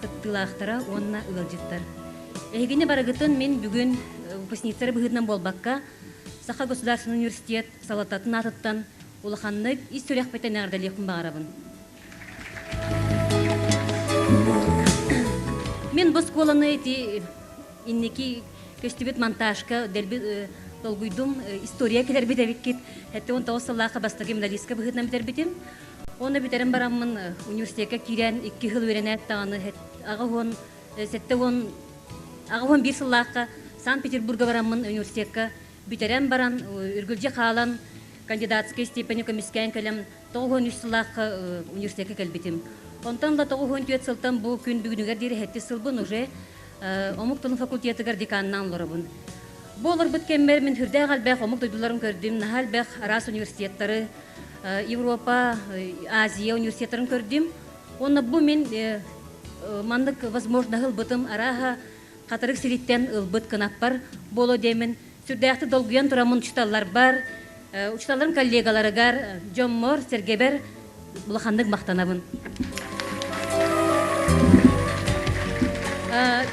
кыттыылаахтара уонна ыалдьыттар. Эһигини барыгытын мин бүгүн выпускниктары быһыытынан буолбакка, Саха государственный университет салалтатын аатыттан улаханнык ис сүрэхпиттэн эҕэрдэлиэхпин баҕарабын. Мин бу оскуоланы ити инники көстүбүт монтажка дэлби долгуйдум история кэлэрбит эбиккит 79 сыллаахха бастакы медалистка быһыытынан бүтэрбитим. Уонна бүтэрэн бараммын университекка киирэн икки сыл үөрэнээт даҕаны аҕа уон сэттэ уон аҕа уон биир сыллаахха Санкт-Петербурга бараммын университекка бүтэрэн баран үргүлдьү хаалан кандидатскай степени көмүскээн кэлэн 93 сыллаахха университекка кэлбитим. Онтон да 94 сылтан бу күн бүгүнүгэр диэри сэттис сылбын уже омук тылын факультетыгар деканнаан олоробун. Бу олорбут кэммэр мин сүрдээх элбэх омук дойдуларын көрдүм, наһаа элбэх араас университеттары, Европа, Азия университеттарын көрдүм. Уонна бу мин маннык возможноһы ылбытым арааһа Хатырык сириттэн ылбыт кынаппар буолуо диэммин сүрдээхтик долгуйан тураммын учууталларбар, учууталларым коллегаларыгар, дьоммор, сэргэбэр улаханнык махтанабын.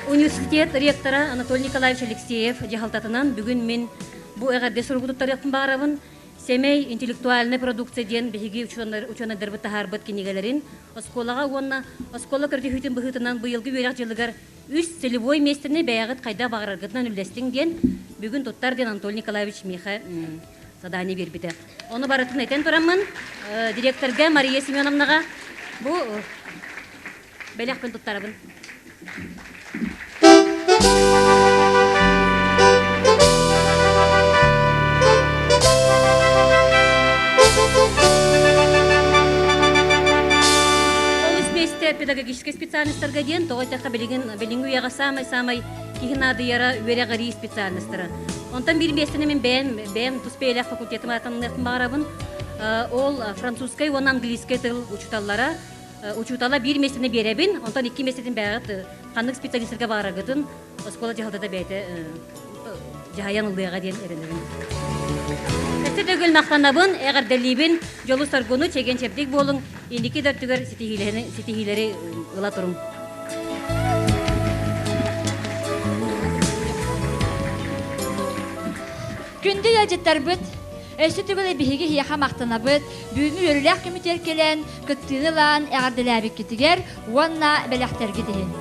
Университет ректора Анатолий Николаевич Алексеев дьаһалтатынан бүгүн мин бу эҕэрдэ суругу туттарыахпын баҕарабын. Сэмэй интеллектуальнай продукция диэн биһиги учуонайдарбыт таһаарбыт кинигэлэрин оскуолаҕа уонна оскуола көрдөһүүтүн быһыытынан быйылгы үөрэх дьылыгар үс целевой миэстэни бэйэҕит хайдах баҕараргытынан үллэстиҥ диэн бүгүн туттар диэн Анатолий Николаевич миэхэ задание биэрбитэ. Ону барытын этэн тураммын директорга Мария Семеновнаҕа бу бэлэхпин туттарабын. Олус миэстэ педагогическай специальностарга диэн тоҕо эттэххэ билигин билиҥҥи үйэҕэ саамай-саамай киһи наадыйара үөрэҕирии специальностара. Онтон биир миэстэни мин бэйэм бэйэм тус бэйэлээх факультетым аатанныахпын баҕарабын. Ол французскай уонна английскай тыл учууталлара учуутала биир миэстэни биэрэбин, онтон икки миэстэтин бэйэҕит ханнык специалистарга баҕараргытын оскуола дьаһалтата бэйэтэ дьаһайан ылыаҕа диэн эрэнэбин. Өссө төгүл махтанабын, эҕэрдэлиибин, дьолу-соргуну, чэгиэн-чэбдик буолуҥ, инники да өттүгэр ситиһиилэри ыла туруҥ. Күндү ыалдьыттарбыт, өссө төгүл биһиги эһиэхэ махтанабыт, бүгүҥҥү үөрүүлээх күммүтүгэр кэлэн, кыттыыны ылан эҕэрдэлээбиккитигэр уонна бэлэхтэргит иһин.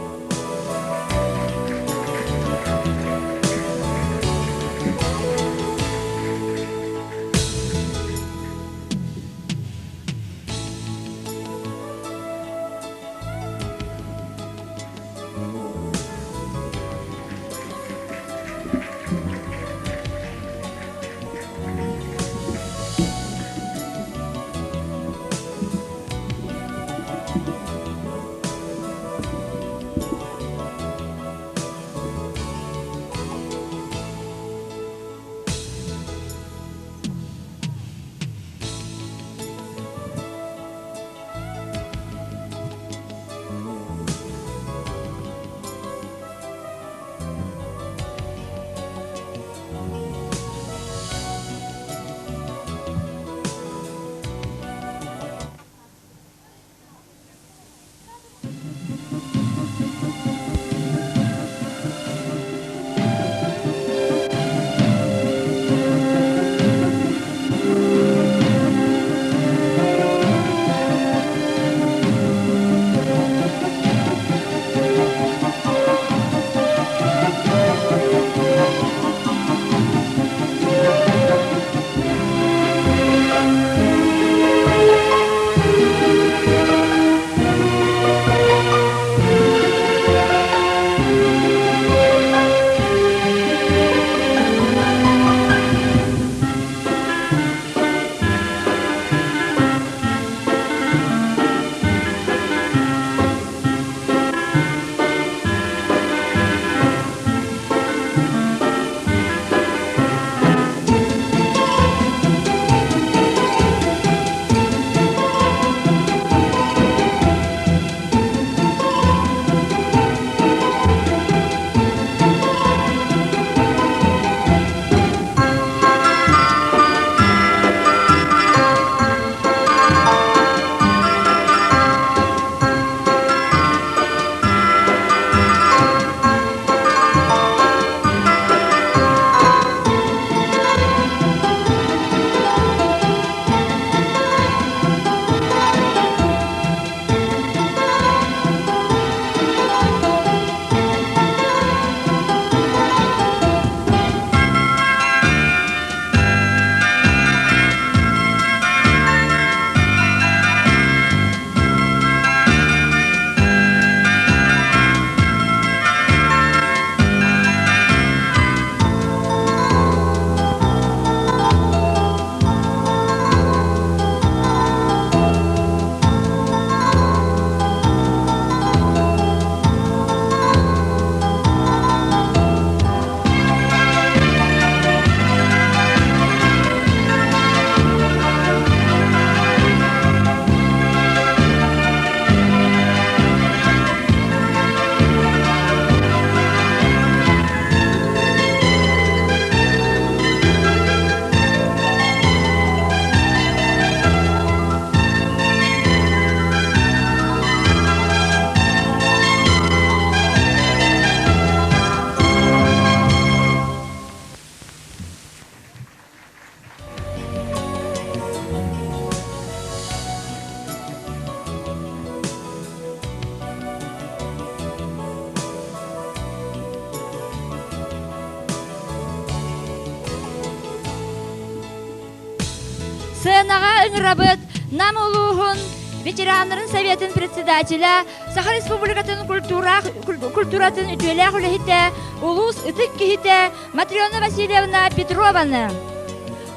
Сценаҕа ыҥырабыт Нам улууһун ветераннарын советын председателя, Саха Республикатын культуратын үтүөлээх үлэһитэ, улуус ытык киһитэ Матрена Васильевна Петрованы,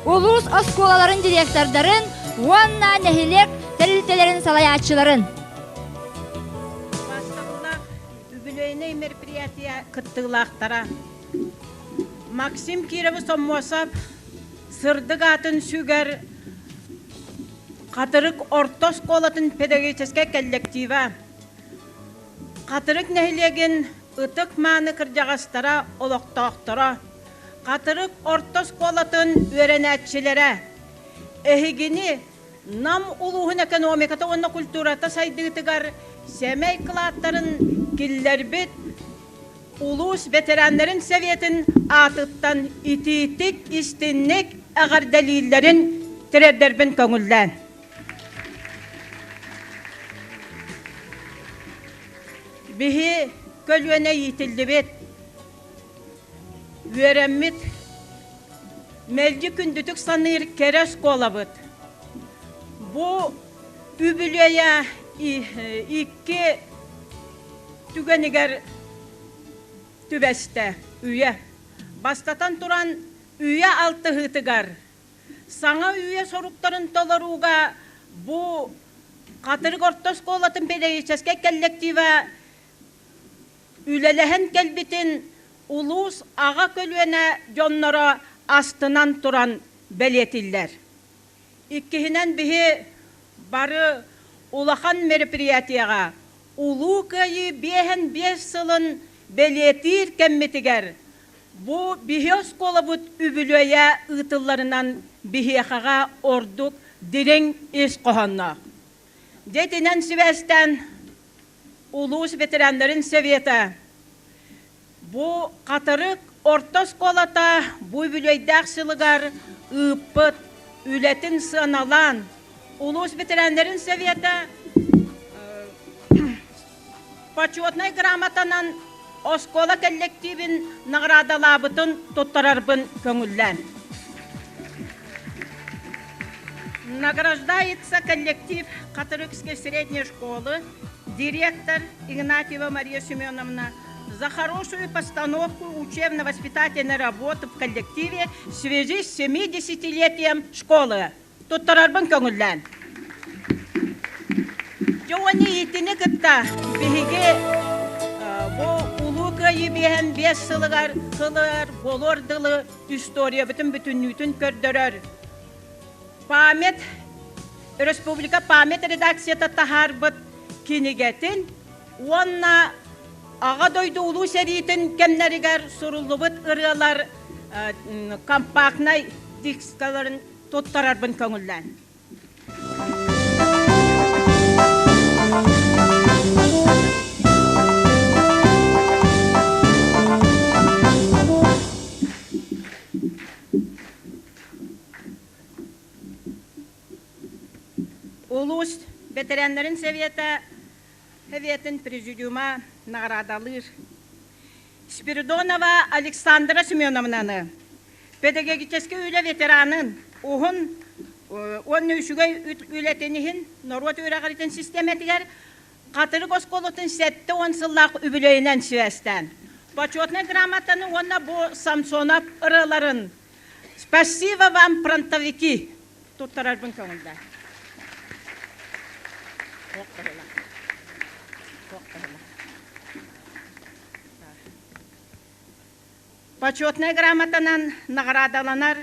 улуус оскуолаларын директордарын уонна нэһилиэк тэрилтэлэрин салайааччыларын. Бастабыллаах үбүлүөйнэй мероприятие кыттыылаахтара Максим Кирович Соммосов сырдык аатын сүгэр Хатырык орто оскуолатын педагогическай коллектива, Хатырык нэһилиэгин ытык-мааны кырдьаҕастара, олохтоохторо, Хатырык орто оскуолатын үөрэнээччилэрэ, эһигини Нам улууһун экономиката уонна культурата сайдыытыгар сэмэй кылааттарын киллэрбит улуус ветераннарын советын аатыттан итиитик истинник эҕэрдэлииллэрин тириэрдэрбин көҥүллээн. Биһи көлүөнэ иитиллибит, үөрэммит, мэлдьи күндүтүк саныыр кэрэ оскуолабыт. Бу үбүлүөйэ икки түгэнигэр түбэстэ үйэ. Бастатан туран, үйэ алтыһыытыгар саҥа үйэ соруктарын толорууга бу Хатырык орто оскуолатын педагогическай коллектива үлэлэһэн кэлбитин улуус аҕа көлүөнэ дьонноро астынан туран бэлиэтиллэр. Иккиһинэн биһи бары улахан мероприятиеҕа Улуу Кыайыы 55 сылын бэлиэтиир кэммитигэр бу биһи оскуолабыт үбүлүөйэ ыытылларынан биһиэхэҕэ ордук дириҥ ис хоһоонноох. Дьэ итинэн сибээстээн улуус ветераннарын совета бу Хатырык орто оскуолата бу үбүлүөйдээх сылыгар ыыппыт үлэтин сыаналаан, улуус ветераннарын совета почетнай грамотанан оскуола коллективин наҕараадалаабытын туттарарбын көҥүллээн. Награждается коллектив Хатырыкской средней школы, директор Игнатьева Мария Семеновна за хорошую постановку учебно-воспитательной работы в коллективе в связи с 70-летием школы. Туттарарбын көҥүллээн. Дьони итини кытта биһиги бу Улуу Кыайыы биэһэн биэс сылыгар сылыгар буолуор дылы историябытын бүтүннүүтүн көрдөрөр Память Республика Память редакцията таһаарбыт кинигэтин уонна Аҕа дойду Улуу сэриитин кэмнэригэр суруллубут ырыалар компактнай дискаларын туттарарбын көҥүллээн. Улуус бэтэрээннэрин Совета Советын президиума наҕараадалыыр. Спиридонова Александра Семеновнаны, педагогическай үлэ ветеранын, уһун уонна үчүгэй үлэтин иһин норуот үөрэҕиритин систиэмэтигэр Хатырык оскуолатын 70 сыллаах үбүлүөйүнэн сибээстээн Почетнай грамотаны уонна бу Самсонов ырыаларын Спасибо вам, фронтовики! Туттарарбын көҥүллээ. Почетная грамотанан наградаланар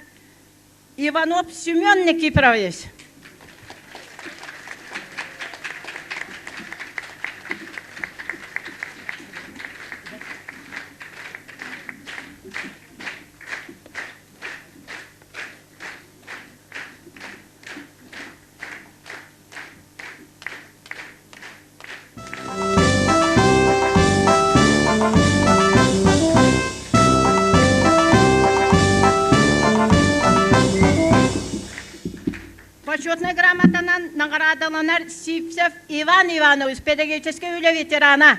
Иванов Семен Никифорович. Почетнай грамотанан наҕараадаланар Сивцев Иван Иванович, педагогическай үлэ ветерана.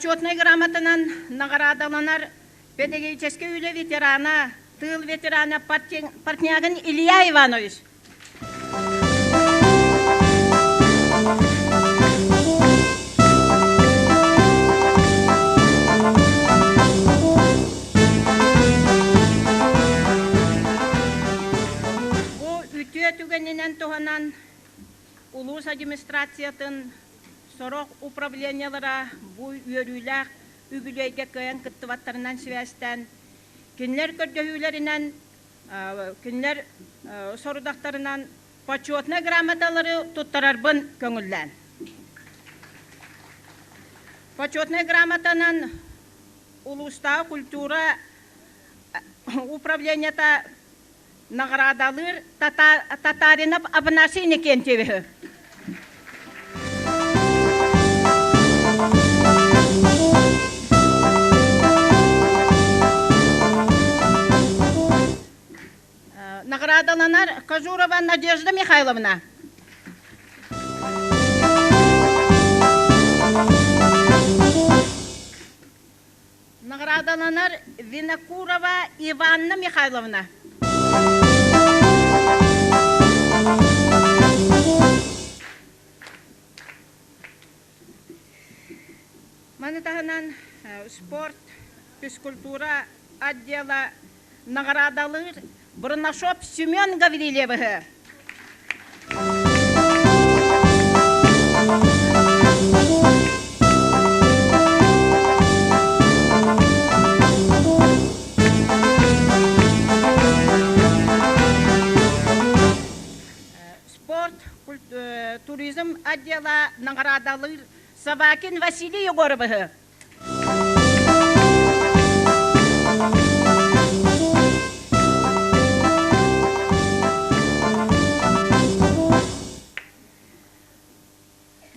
Почетнай грамотанан наҕараадаланар педагогическай үлэ ветерана, тыыл ветерана Портнягин Илья Иванович. Бу үтүө түгэнинэн туһанан улуус администрациятын сорох управлениелара бу үөрүүлээх үбүлүөйгэ кыайан кыттыбаттарынан сибээстээн, кинилэр көрдөһүүлэринэн, кинилэр сорудахтарынан почетнай грамоталары туттарарбын көҥүллээн. Почетнай грамотанан улуустааҕы культура управлениета наҕараадалыыр Татаринов Афанасий Иннокентьевиһы. Наҕараадаланар Кожурова Надежда Михайловна. Наҕараадаланар Винокурова Иванна Михайловна. Маны таһынан спорт, физкультура отдела наҕараадалыыр Бурнашов Семен Гаврильевиһы. Спорт, туризм отдела наҕараадалыыр Собакин Василий Егоровиһы.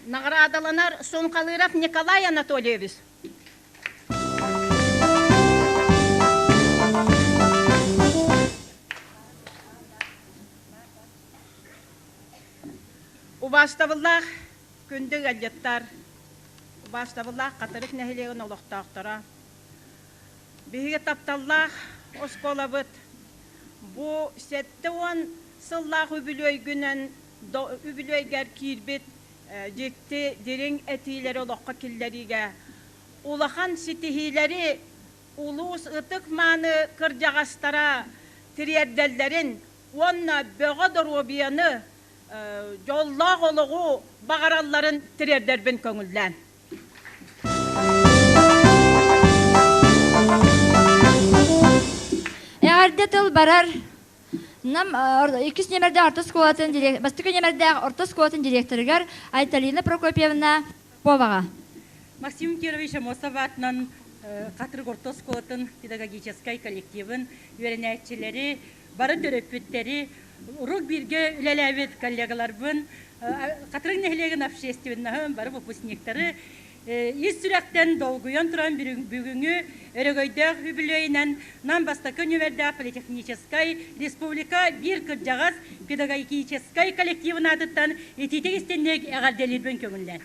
Наҕараадаланар Сунхалыров Николай Анатольевич. Убаастабыллаах Күндү ыалдьыттар, убаастабыллаах Хатырык нэһилиэгин олохтоохторо! Биһиги тапталлаах оскуолабыт бу 70 сыллаах үбүлүөйгүнэн үбүлүөйгэр киирбит дьикти дириҥ этиилэри олоххо киллэриигэ улахан ситиһиилэри улуус ытык-мааны кырдьаҕастара тириэрдэллэрин уонна бөҕө доруобуйаны дьоллоох олоҕу баҕаралларын тириэрдэрбин көҥүллээн. Эҕэрдэ тыл барар Нам иккис нүөмэрдээх орто оскуолатын бастакы нүөмэрдээх орто оскуолатын директорыгар Айталина Прокопьевна Поповаҕа. Максим Кирович Амосов аатынан Хатырык орто оскуолатын педагогическай коллективын үөрэнээччилэри, бары төрөппүттэри, Урут бииргэ үлэлээбит коллегаларбын, Хатырык нэһилиэгин общественноһын, бары выпускниктары ис сүрэхтэн долгуйан туран бүгүҥҥү өрөгөйдөөх үбүлүөйүнэн Нам бастакы нүөмэрдээх политехническай республика биир кырдьаҕас педагогическай коллективын аатыттан итиитик истинник эҕэрдэлиирбин көҥүллээн.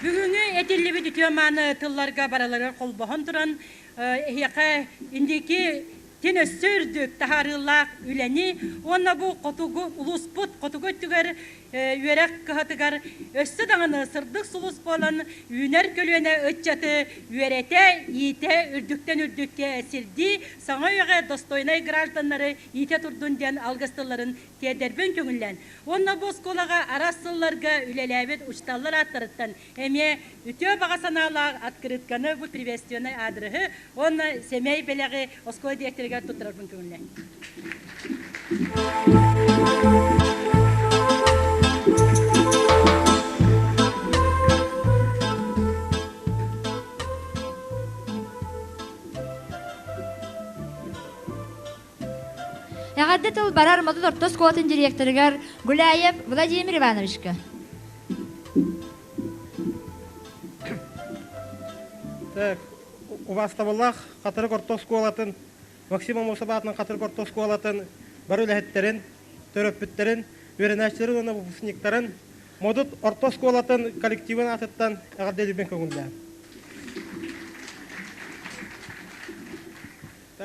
Бүгүҥҥү этиллибит үтүө-мааны тылларга барыларыгар холбоһон туран эһиэхэ инники Тин өссө үрдүк таһаарыылаах үлэни уонна бу хотугу улууспут хотугу өттүгэр үөрэх кыһатыгар өссө даҕаны сырдык сулус буолан үүнэр көлүөнэ ыччаты үөрэтэ, иитэ, үрдүктэн үрдүккэ сирдии, саҥа үйэҕэ достойнай гражданнары иитэ турдун диэн алгыс тылларын тиэрдэрбин көҥүллээн уонна бу оскуолаҕа араас сылларга үлэлээбит учууталлар ааттарыттан Эмиэ үтүө баҕа санаалаах открытканы бу приветственнай аадырыһы уонна сэмэй бэлэҕи оскуола дириэктэригэр туттарарбын көҥүллээн. Эҕэрдэ тыл барар Модут орто оскуолатын директорыгар Гуляев Владимир Ивановичка. Так, убаастабыллаах Хатырык орто оскуолатын, Максим Аммосов аатынан Хатырык орто оскуолатын бары үлэһиттэрин, төрөппүттэрин, үөрэнээччилэрин уонна выпускниктарын. Модут орто оскуолатын коллективын аатыттан эҕэрдэлиибин көҥүллээн.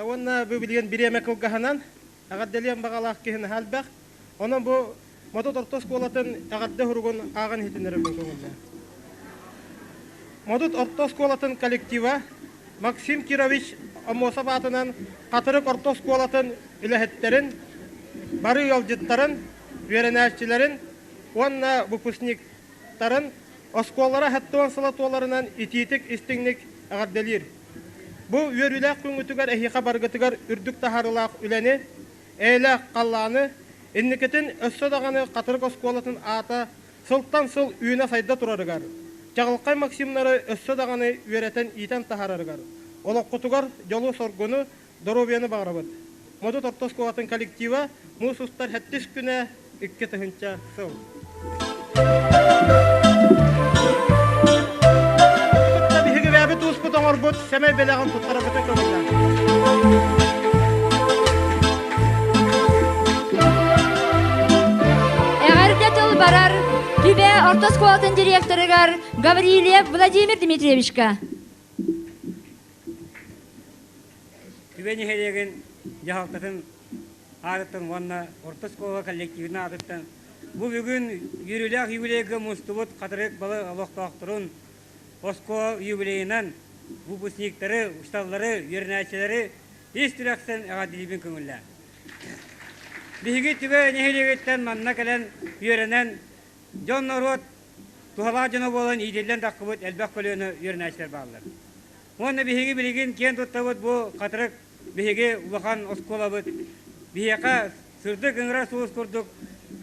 Уонна бу билигин бириэмэ кылгаһынан эҕэрдэлиэн баҕалаах киһи наһаа элбэх. Онон бу Модут орто оскуолатын эҕэрдэ суругун ааҕан иһитиннэрэрбин көҥүллээн. Модут орто оскуолатын коллектива Максим Кирович Аммосов аатынан Хатырык орто оскуолатын үлэһиттэрин, бары ыалдьыттарын, үөрэнээччилэрин уонна выпускниктарын оскуолалара 70 сыла туоларынан итиитик-истиҥник эҕэрдэлиир. Бу үөрүүлээх күҥҥүтүгэр эһиэхэ барыгытыгар үрдүк таһаарыылаах үлэни, эйэлээх халлааны, инникитин өссө даҕаны Хатырык оскуолатын аата сылтан сыл үүнэ-сайда турарыгар, чаҕылхай Максимнары өссө даҕаны үөрэтэн-иитэн таһаарарыгар, олоххутугар дьолу-соргуну, доруобуйаны баҕарабыт. Модут орто оскуолатын коллектива муус устар сэттис күнэ 2000 сыл. Биһиги бэйэбит ууспут оҥорбут сэмэй бэлэҕин туттарабытын көҥүллээн. Эҕэрдэ тыл барар Түбэ орто оскуолатын директорыгар Гаврильев Владимир Дмитриевичка. Түбэ нэһилиэгин дьаһалтатын аатыттан уонна орто оскуола коллективын аатыттан бу бүгүн үөрүүлээх юбилейга мустубут Хатырык балы олохтоохторун оскуола юбилейынан выпускниктары, учууталлары, үөрэнээччилэри ис сүрэхтэн эҕэрдэлиибин көҥүллээн. Биһиги Түбэ нэһилиэгиттэн манна кэлэн үөрэнэн дьон-норуот туһалаах дьоно буолан иитиллэн таххыбыт элбэх көлүөнэ үөрэнээччилэр бааллар. Уонна биһиги билигин киэн туттабыт бу Хатырык биһиги улахан оскуолабыт биһиэхэ сырдык ыҥырар сулус курдук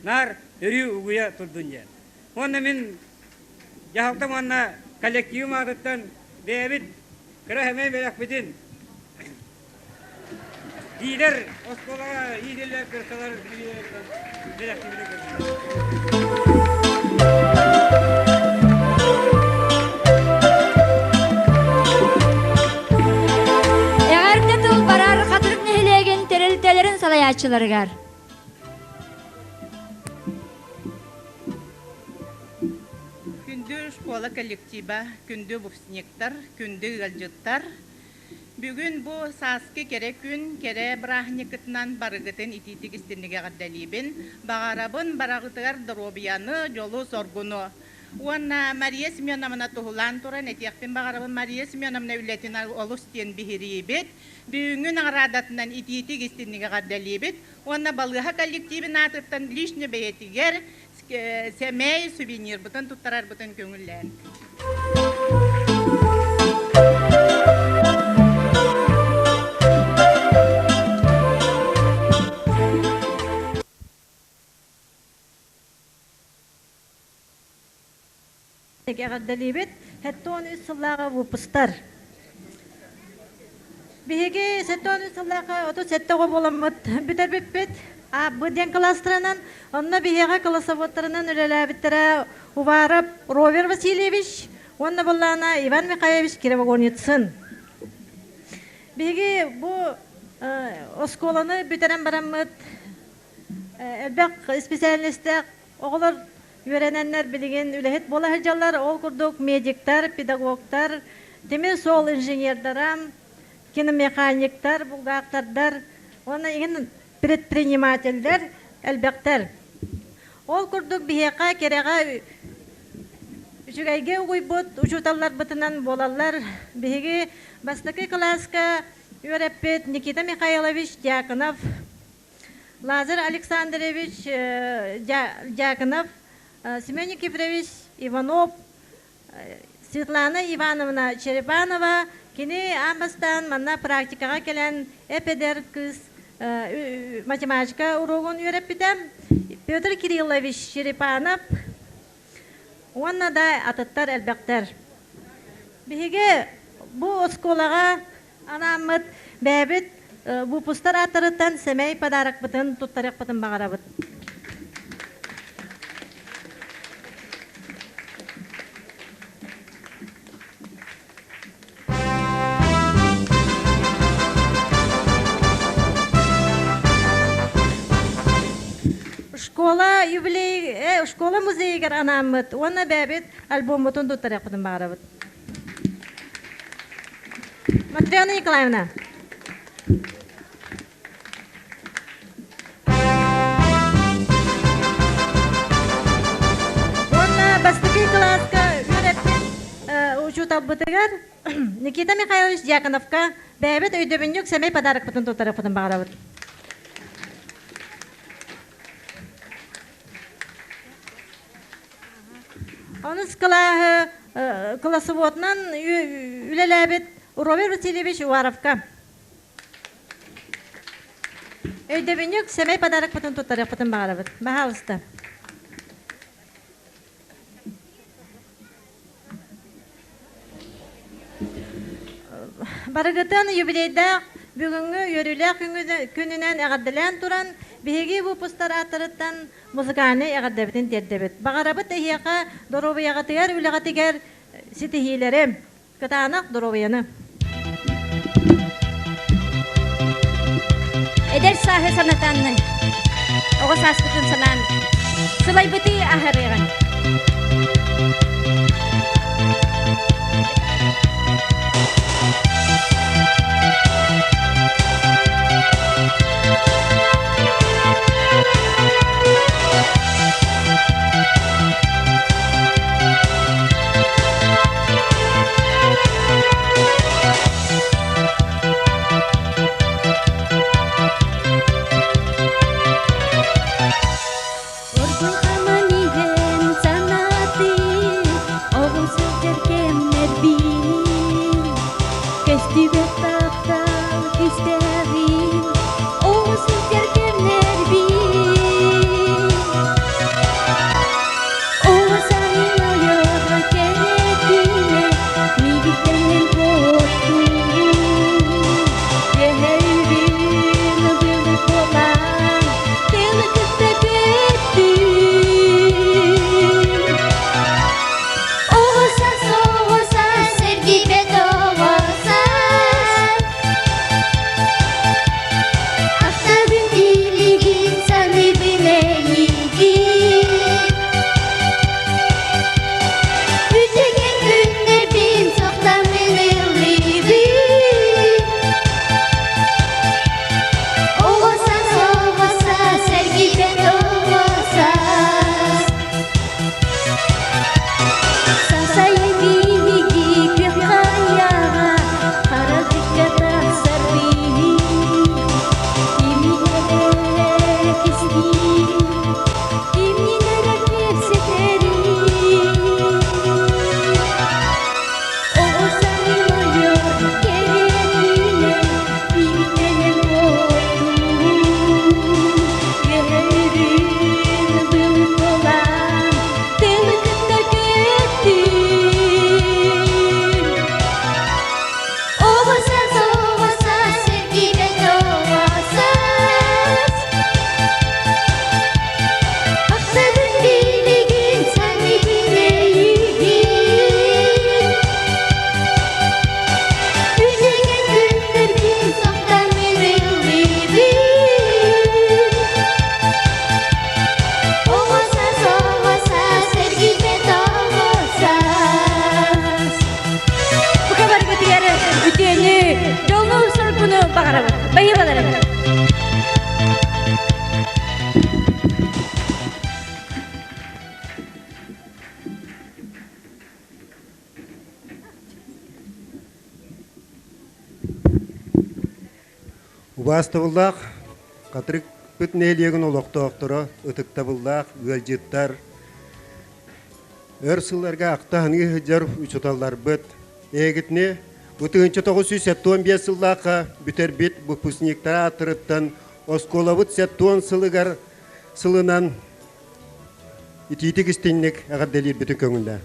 наар өрүү угуйа турдун диэн. Уонна мин дьаһалтам уонна коллективым аатыттан бэйэбит кыра сэмэй бэлэхпитин Лиидэр оскуолаҕа иитиллэр кырсалар бэлэхтиибитин көрдүлэр. Эҕэрдэ тыл барар Хатырык нэһилиэгин тэрилтэлэрин салайааччыларыгар. Күндү школа коллектива, күндү выпускниктар, күндү ыалдьыттар, Бүгүн бу сааскы кэрэ күн, кэрэ бырааһынньыккытынан барыгытын итиитик истинник эҕэрдэлиибин. Баҕарабын бараҕытыгар доруобуйаны, дьолу-соргуну. Уонна Мария Семеновна туһулаан туран этиэхпин баҕарабын, Мария Семеновна үлэтин олус диэн биһириибит. Бүгүҥҥү наҕараадатынан итиитик истинник эҕэрдэлиибит. Уонна балыыһа коллективин аатыттан лично бэйэтигэр сэмэй сувенирбытын туттарарбытын көҥүллээн. Эҕэрдэлиибит 73 сыллааҕы выпустар. Биһиги 73 сыллаахха 37 оҕо буоламмыт бүтэрбиппит. Бу диэн кластерынан, онно биһиэхэ классоводтарынан үлэлээбиттэрэ Уваров Ровер Васильевич уонна буллаана Иван Михайлович Кривогорницын. Биһиги бу оскуоланы бүтэрэн бараммыт элбэх специальностаах оҕолор үөрэнэннэр билигин үлэһит буола сылдьаллар. Ол курдук медиктар, педагогтар, тимир суол инженердара, киномеханиктар, булгаактардар уонна игин предпринимателлэр элбэхтэр. Ол курдук биһиэхэ кэрэҕэ үчүгэйгэ угуйбут учууталларбытынан буолаллар. Биһиги бастакы кылааска үөрэппит Никита Михайлович Дьяконов, Лазарь Александрович Дьяконов, Семен Никифорович Иванов, Светлана Ивановна Черепанова кини аан бастаан манна практикаҕа кэлэн эп-эдэр кыыс математика уруогун үөрэппитэ. Петр Кириллович Черепанов уонна да атыттар элбэхтэр. Биһиги бу оскуолаҕа анааммыт бэйэбит выпустар ааттарыттан сэмэй подарокпытын туттарыахпытын баҕарабыт. Школа юбилей, школа музейыгар анааммыт уонна бэйэбит альбоммутун туттарыахпытын баҕарабыт. Матрена Николаевна. Уонна бастакы кылааска үөрэппит учууталбытыгар Никита Михайлович Дьяконовка бэйэбит өйдөбүнньүк сэмэй подарокпытын туттарыахпытын баҕарабыт. Онус кылааһы классоводунан үлэлээбит Роберт Васильевич Уваровка. Өйдөбүнньүк сэмэй подарокпытын туттарыахпытын баҕарабыт. Баһаалыста. Барыгытын юбилейдаах бүгүҥҥү үөрүүлээх күнүнэн эҕэрдэлээн туран, биһиги выпустар ааттарыттан музыкальнай эҕэрдэбитин тиэрдэбит. Баҕарабыт эһиэхэ доруобуйаҕытыгар, үлэҕитигэр ситиһиилэри, кытаанах доруобуйаны. Эдэр сааһы санатан, оҕо сааспытын санаан, сылайбыты аһарыаҕын. Оргуй хаман иһэн санаатын, оҕо сылдьар кэмнэрбин, көстүбэт таптал күүстээҕин, оҕо сылдьар кэмнэрбин. Оҕо сааһын ойоҕо кэрэтинэ, миигиттэн куоттуу, Үөһэ былыт буолан, тыалы кытта көттүм. Оҕо саас, оҕо саас, эргийбэт оҕо саас. Ахтабын билигин, саныыбын эйигин. Үтүгэн күннэрбин сохтаммын ыллыыбын. Оҕо саас, оҕо саас, эргийбэт оҕо саас. Сасайы биһиги күөх хайаҕа хара күккэ тахсарбын. Кимин эрэ кистиир, кимин эрэ кэпсэтэрин. Оҕо саҥын ойор кэрэтинэн ииттэнэн буолтун. Үөһэ былыт буолан тылы кытта көттүм. Оҕо саас, оҕо саас, эргийбэт оҕо саас. Ахтабын билигин саныыбын эйигин. Үтүгэн күннэрбин сохтаммын ыллыыбын. Оҕо саас, оҕо саас, эргийбэт оҕо саас. Бука барбытыгар үтүөнү, дьолну соргуну баҕарабыт. Байыбаларым. Убаастабыллаах Хатырыкпыт нэһилиэгин олохтоохторо, ытыктабыллаах ыалдьыттар, өр сылларга ахта-саныы сылдьар учууталларбыт, эһигитини бу 1975 сыллаахха бүтэрбит выпускниктар ааттарыттан оскуолабыт 70 сылыгар сылынан итиитик истиҥник эҕэрдэлиирбитин көҥүллээ.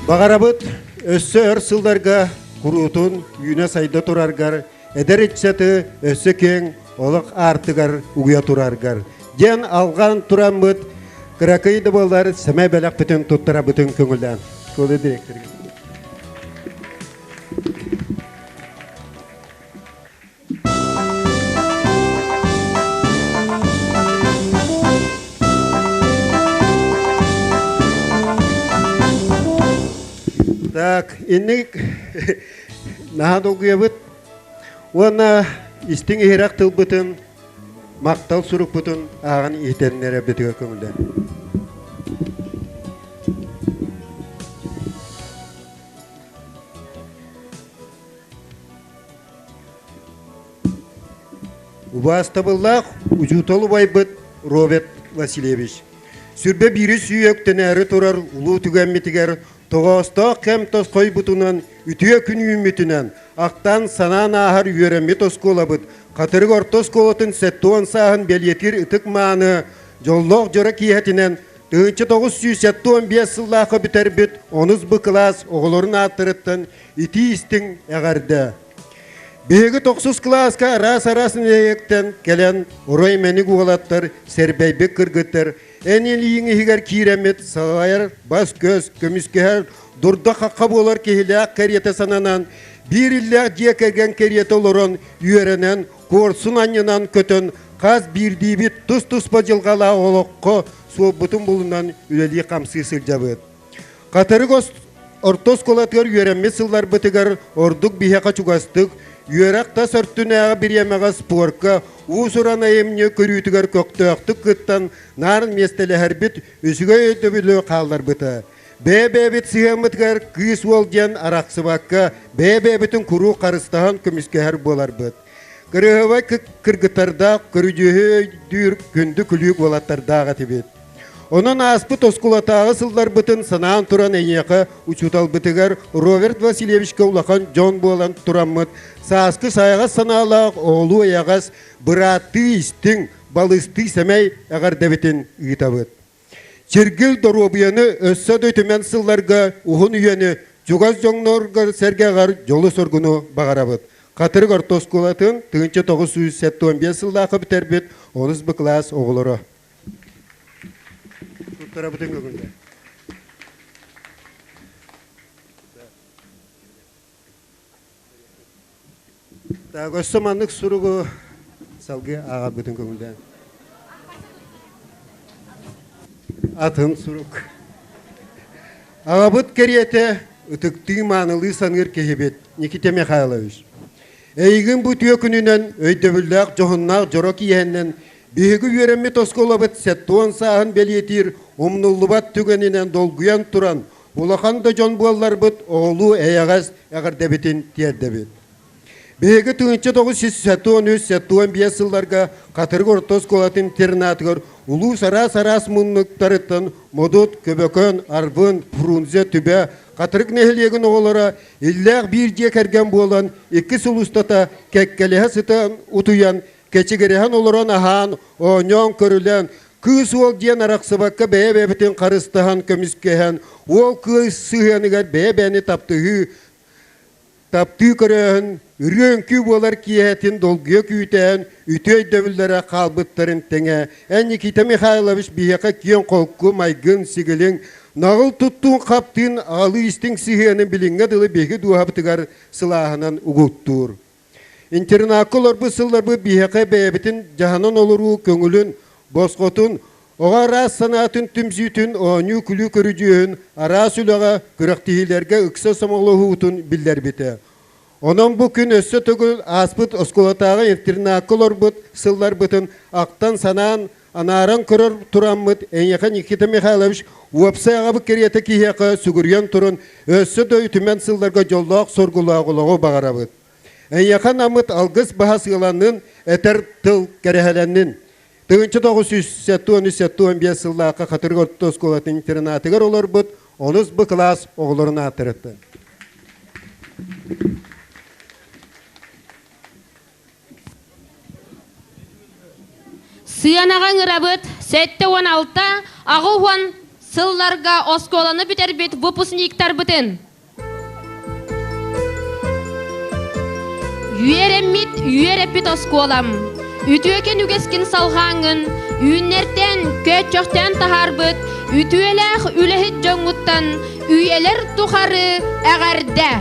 Баҕарабыт өссө өр сылларга куруутун үүнэ-сайда тураргар, эдэр ыччаты өссө киэҥ олох аартыгар угуйа тураргар диэн алҕаан тураммыт кыракый да буоллар сэмэй бэлэхпитин туттарабытын көҥүллээн. Школа директорга. Так, инник наһаа долгуйабыт. Уонна истиҥ иһирэх тылбытын, махтал сурукпутун ааҕан иһитиннэрэрбитигэр көҥүллэн. Убаастабыллаах учуутал убайбыт Роберт Васильевич, сүрбэ биири сүүөктэнээри турар улуу түгэммитигэр тоҕоостоох кэм тосхойбутунан, үтүө күн үүммүтүнэн, ахтан санаан ааһар үөрэммит оскуолабыт Хатырык орто оскуолатын 70 сааһын бэлиэтиир ытык-мааны дьоллоох дьоро киэһэтинэн 1975 сыллаахха бүтэрбит онус Б кылаас оҕолорун ааттарыттан итии-истиҥ эҕэрдэ! Биһиги тохсус кылааска араас-араас нэһилиэктэн кэлэн орой мэник уолаттар, сэрбэйбит кыргыттар эн илииҥ иһигэр киирэммит салайар бас-көс, көмүскэһэр дурда-хахха буолар киһилээх кэриэтэ сананан, биир иллээх дьиэ кэргэн кэриэтэ олорон, үөрэнэн, куорсун анньынан көтөн, хас биирдиибит тус-туспа дьылҕалаах олоххо суолбутун булунан үлэлии-хамсыы сылдьабыт. Хатырык орто оскуолатыгар үөрэммит сылларбытыгар ордук биһиэхэ чугастык, үөрэх тас өртүнээҕи бириэмэҕэ спорка, уус-уран айымньы көрүүтүгэр көхтөөхтүк кыттан наар миэстэлэһэрбит үчүгэй өйдөбүлү хаалларбыта. Бэйэ-бэйэбит сыһыаммытыгар кыыс-уол диэн арахсыбакка, бэйэ-бэйэбитин куруук харыстаһан көмүскэһэр буоларбыт. Кырыһыбай кыргыттардаах, көрүдьүөһү өйдүүр күндү күлүүк уолаттардаах этибит. Онон ааспыт оскуолатааҕы сылларбытын санаан туран эйиэхэ учууталбытыгар Роберт Васильевичка улахан дьон буолан тураммыт сааскы сайаҕас санаалаах оҕолуу эйэҕэс, бырааттыы истиҥ, балыстыы сэмэй эҕэрдэбитин ыытабыт. Чиргил доруобуйаны өссө да үтүмэн сылларга уһун үйэни чугас дьоҥноргор сэргэҕэр дьолу-соргуну баҕарабыт. Хатырык орто оскуолатын 1975 сыллаахха бүтэрбит онус Б кылаас оҕолоро. Туттарабытын көҥүллэ. Так, өссө маннык суругу салгыы ааҕарбытын көҥүллээн. Атын сурук. Аҕабыт кэриэтэ ытыктыы маанылыы саныыр киһибит Никита Михайлович. Эйигин бу үтүө күнүнэн өйдөбүллээх дьоһуннаах дьоро киэһэннэн биһиги үөрэммит оскуолабыт 70 сааһын бэлиэтиир умнуллубат түгэнинэн долгуйан туран улахан да дьон буолларбыт оҕолуу эйэҕэс эҕэрдэбитин тиэрдэбит. Биһиги 1973-75 сылларга Хатырык орто оскуолатын интернатыгар улуус араас-араас муннуктарыттан Модут, Көбөкөн, Арбын, Фрунзе, Түбэ, Хатырык нэһилиэгин оҕолоро иллээх биир дьиэ кэргэн буолан икки сыл устата кэккэлэһэ сытан утуйан, кэчигирэһэн олорон аһаан, оонньоон көрүлээн, кыыс уол диэн арахсыбакка бэйэ-бэйэбитин харыстаһан көмүскэһэн, уол кыыс сыһыаныгар бэйэ-бэйэни таптыһыы, таптыы көрөөһүн, ырыа-үҥкүү буолар киэһэтин долгуйа күүтээн, үтүө өйдөбүллэрэ хаалбыттарын тэҥэ, эн Никита Михайлович биһиэхэ киэҥ-холку майгын-сигилиҥ, наҕыл туттуун-хаптыын аҕалыы истиҥ сыһыанын билиҥҥэ дылы биһиги дууһабытыгар сылааһынан угуттуур. Интернакка олорбут сылларбыт биһиэхэ бэйэбитин дьаһанан олоруу көҥүлүн, босхотун, оҕо араас санаатын түмсүүтүн, оонньуу-күлүү көрүдьүөһүн, араас үлэҕэ, күрэхтэһиилэргэ ыкса сомоҕолоһуутун биллэрбитэ. Онон бу күн өссө төгүл ааспыт оскуолатааҕы интернакка олорбут сылларбытын ахтан-санаан, анааран көрөр тураммыт эйиэхэ Никита Михайлович уопсай аҕабыт кэриэтэ киһиэхэ сүгүрүйэн туран өссө да үтүмэн сылларга дьоллоох соргулаах олоҕу баҕарабыт. Эйиэхэ наммыт алгыс баһа сыаланнын, этэр тыл кэрэһэлэннин. 1973-75 сыллаахха Хатырык орто оскуолатын интернатыгар олорбут онус Б кылаас оҕолорун ааттарыттан. Сыанаҕа ыҥырабыт 76 аҕыс сылларга оскуоланы бүтэрбит выпускниктарбытын. Үөрэммит, үөрэппит оскуолам, үтүөкэн үгэскин салҕааҥҥын, үүннэртэн, көөччөхтөөн таһаарбыт үтүөлээх үлэһит дьоҥҥуттан үйэлэр тухары эҕэрдэ!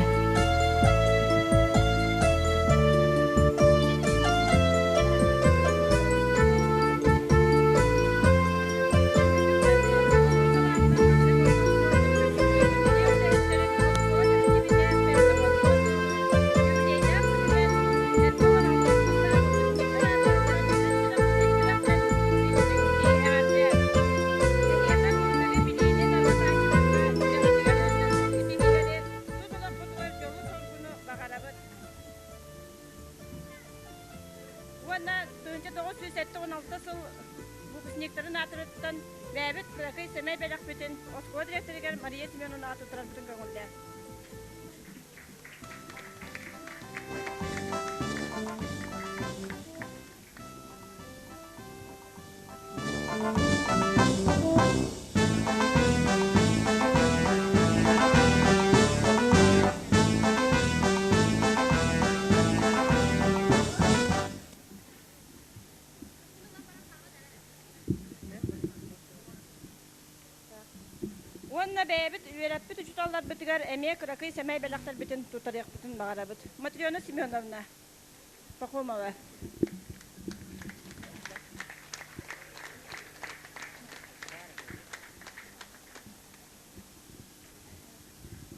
Бэйэбит кыракый сэмэй бэлэхпитин оскуола дириэктэригэр Мария Семеновнаҕа туттарарбытын көҥүллээ. Уонна бэйэбит үөрэппит учууталларбытыгар эмиэ кыракый сэмэй бэлэхтэрбитин туттарыахпытын баҕарабыт. Матрена Семеновна Пахомова.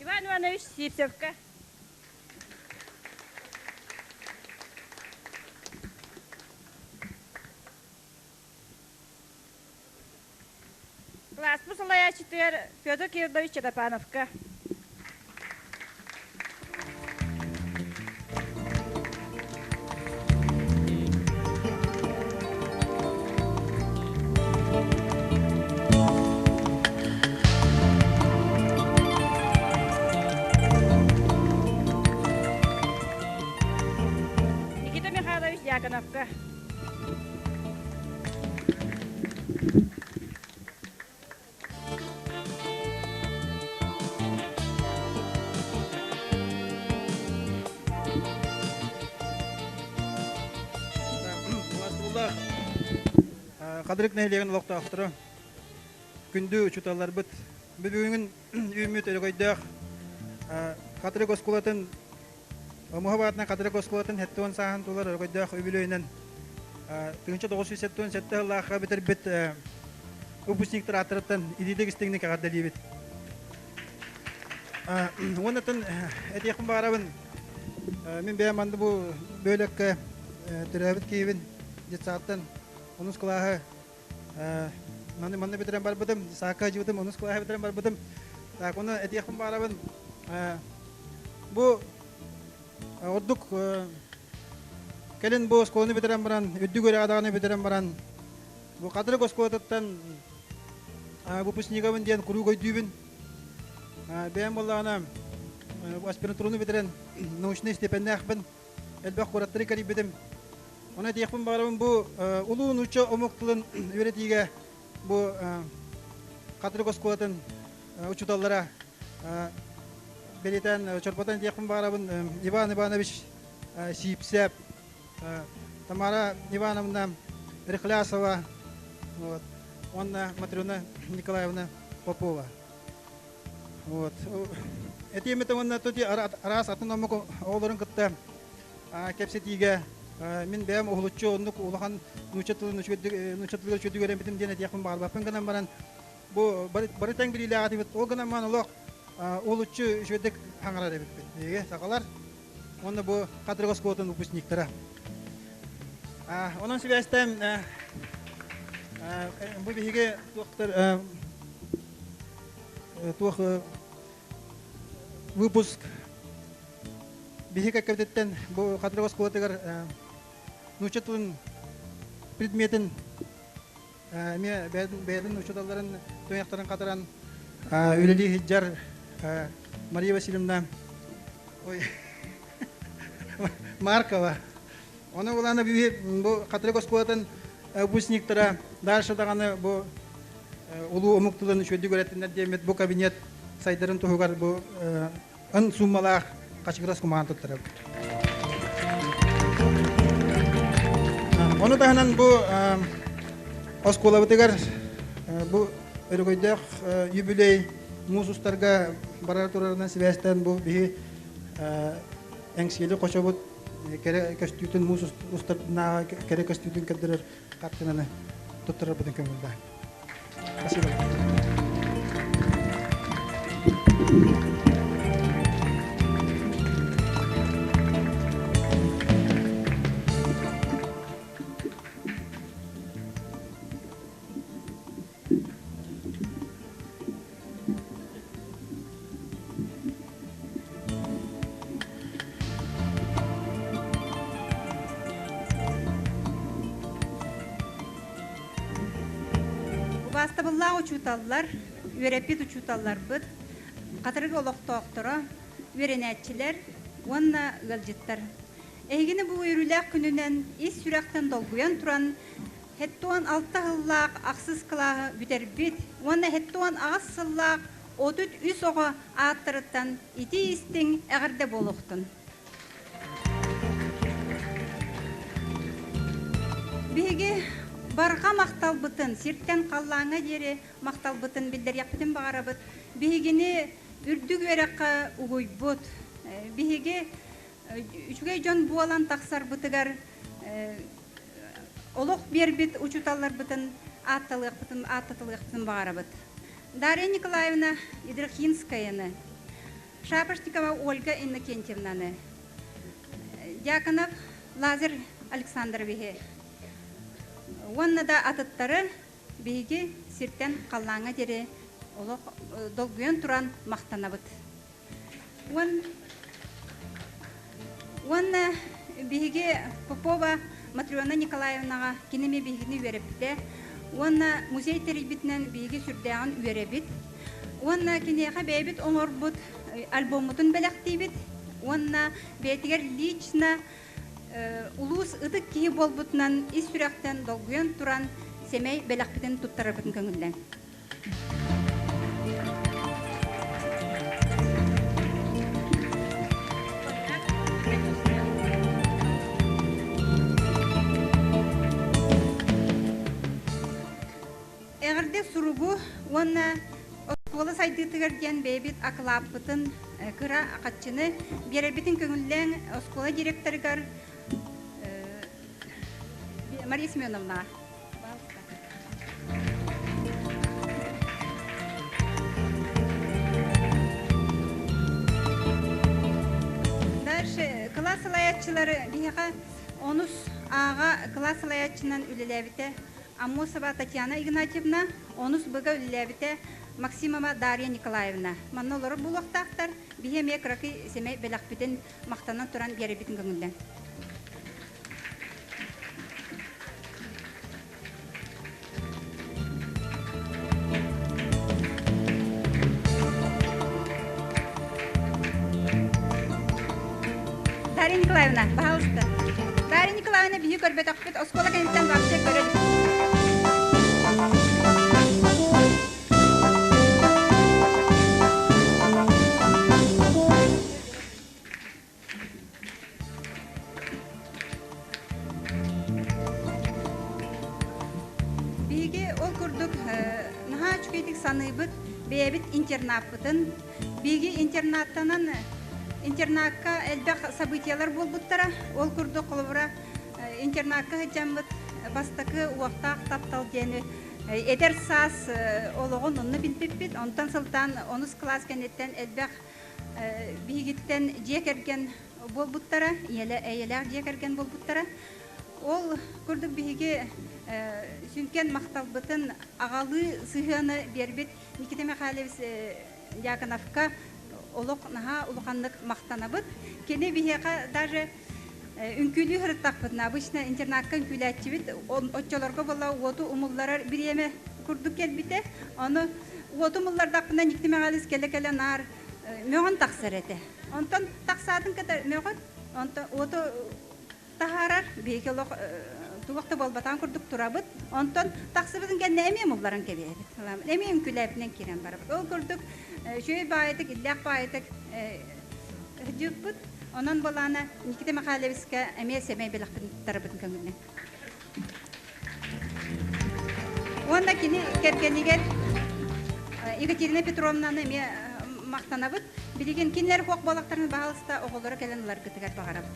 Иван Иванович Сивцевка. Кылааспыт салайааччытыгар Петр Кириллович Чатапановка. Никита Михайлович Дьяконовка. Хадырык нэһилиэгин олохтоохторо, күндү учууталларбыт, бүгүн үүммүт өрөгөйдөөх Хатырык оскуолатын Омуһа баатынан Хатырык оскуолатын 70 сааһын тулар өрөгөйдөөх үбүлүөйүнэн 1977 сыллаахха бүтэрбит выпускниктар ааттарыттан илиитик истиҥник эҕэрдэлиибит. Уоннаттан этиэхпин баҕарабын, мин бэйэм манна бу бөөлөккө төрөөбүт киһибин детсадтан онус кылааһы манна манна бүтэрэн барбытым, саакка дьыбытым, онус кылааһы бүтэрэн барбытым. Так, оны этиэхпин баҕарабын, бу ордук кэлин бу оскуоланы бүтэрэн баран, үрдүк үөрэҕи даҕаны бүтэрэн баран, бу Хатырык оскуолатыттан выпускнигабын диэн куруук өйдүүбүн. Бэйэм буоллаҕына аспирантураны бүтэрэн научнай степеннээхпин, элбэх куораттары кэрийбитим. Оны этиэхпин баҕарабын бу улуу нуучча омук тылын үөрэтиигэ бу Хатырык оскуолатын учууталлара бэлиэтээн чорботон этиэхпин баҕарабын Иван Иванович Сиипсэп, Тамара Ивановна Рехлясова, вот, уонна Матрена Николаевна Попова. Вот. Этиэм этэ уонна араас атын омук оҕолорун кытта кэпсэтиигэ мин бэйэм уһулуччу оннук улахан нуучча тылын нуучча тылыгар үчүгэйдик үөрэммитим диэн этиэхпин баҕарбаппын гынан баран бу бары тэҥ билиилээх этибит ол гынан баран олох уһулуччу үчүгэйдик хаҥарар эбиппит биһиги сахалар уонна бу Хатырык оскуолатын выпускниктара онон сибээстээн бу биһиги туохтар туох выпуск биһи кэккэбититтэн бу Хатырык оскуолатыгар нуучча тылын предметин эмиэ бэйэтин учууталларын туйахтарын хатаран үлэлии сылдьар Мария Васильевна ой Маркова. Оны улаана бу Хатырык оскуолатын выпускниктара дальше даҕаны бу улуу омук тылын үчүгэйдик үөрэттиннэр диэммит бу кабинет сайдарын туһугар бу ын суммалаах хачыгырас кумаҕан туттарабыт. Ону таһынан бу оскуолабытыгар бу өрөгөйдөөх юбилей муус устарга барар турарынан сибээстээн бу биһи эҥсиэли хочобут кэрэ көстүүтүн муус устарнааҕы кэрэ көстүүтүн көрдөрөр хартыынаны туттарарбытын көҥүллээн. Спасибо. Убаастабыллаах Ытыктабыллаах учууталлар, үөрэппит учууталларбыт, Хатырык олохтоохторо, үөрэнээччилэр уонна ыалдьыттар. Эһигини бу үөрүүлээх күнүнэн ис сүрэхтэн долгуйан туран, 76 сыллаах ахсыс кылааһы бүтэрбит уонна 78 сыллаах 33 оҕо ааттарыттан итии-истиҥ эҕэрдэ буолуохтун. Биһиги барҕа махталбытын сиртэн халлааҥҥа диэри махталбытын биллэриэхпитин баҕарабыт. Биһигини үрдүк үөрэххэ угуйбут, биһиги үчүгэй дьон буолан тахсарбытыгар олох биэрбит учууталларбытын аатталыахпытын ааттатылыахпытын баҕарабыт. Дарья Николаевна Идрахинскаяны, Шапошникова Ольга Иннокентьевнаны, Дьяконов Лазарь Александровиһы уонна да атыттары биһиги сиртэн халлааҥҥа диэри олох долгуйан туран махтанабыт. Уонна биһиги Попова Матрена Николаевнаҕа кини эмиэ биһигини үөрэппитэ уонна музей тэрийбитинэн биһиги сүрдээҕин үөрэбит. Уонна киниэхэ бэйэбит оҥорбут альбоммутун бэлэхтиибит уонна бэйэтигэр лично улуус ытык киһи буолбутунан ис сүрэхтэн долгуйан туран сэмэй бэлэхпитин туттарарбытын көҥүллэн. Эҕэрдэ суругу уонна оскуола сайдыытыгар диэн бэйэбит акылааппытын кыра хаччыны биэрэрбитин көҥүллээн оскуола директорыгар Мария Семеновнаҕа. Дальше кылаас салайааччылары биһиэхэ онус ааҕа кылаас салайааччынан үлэлээбитэ Аммосова Татьяна Игнатьевна, онус быга үлэлээбитэ Максимова Дарья Николаевна. Манна олорор буолуохтаахтар. Биһи эмиэ кыракый сэмэй бэлэхпитин махтанан туран биэрэрбитин көҥүллэн. Дарья Николаевна, пожалуйста. Дарья Николаевна биһи көрбөтөхпүт, оскуола кэнниттэн вообще көрө Биһиги ол курдук наһаа үчүгэйдик саныыбыт бэйэбит интернаппытын. Биһиги интернаттанан интернакка элбэх событиелар буолбуттара. Ол курдук холобура интернакка сылдьаммыт бастакы уохтаах таптал диэни эдэр саас олоҕун онно билбиппит. Онтон сылтаан онус кылаас кэнниттэн элбэх биһигиттэн дьиэ кэргэн буолбуттара, эйэлээх дьиэ кэргэн буолбуттара. Ол курдук биһиги сүҥкэн махталбытын аҕалыы сыһыаны биэрбит Никита Михайлович Дьяконовка олох наһаа улаханнык махтанабыт. Кини биһиэхэ даже үҥкүүлүү сырыттахпытына, обычно интернакка үҥкүүлээччибит, оччолорго буолла уоту умулларар бириэмэ курдук кэлбитэ. Ону уоту умуллардахпына Никита Михайлович кэлэ-кэлэ наар мөҕөн тахсар этэ. Онтон тахсаатын кытары мөҕөн, онтон уоту таһаарар, биһиги олох туох да буолбатаҕын курдук турабыт. Онтон тахсыбытын кэннэ эмиэ мулларан кэбиһэбит. Эмиэ үҥкүүлээбитинэн киирэн барабыт. Ол курдук үчүгэй баайытык, иллээх баайытык сылдьыбыппыт. Онон былаана Никита Михайловичка эмиэ сэмэй бэлэхпин туттарабытын көҥүллэн. Уонна кини кэргэнигэр Екатерина Петровнаны эмиэ махтанабыт. Билигин кинилэр хуох буоллахтарын баһаалыста оҕолоро кэлэн ыларгытыгар баҕарабыт.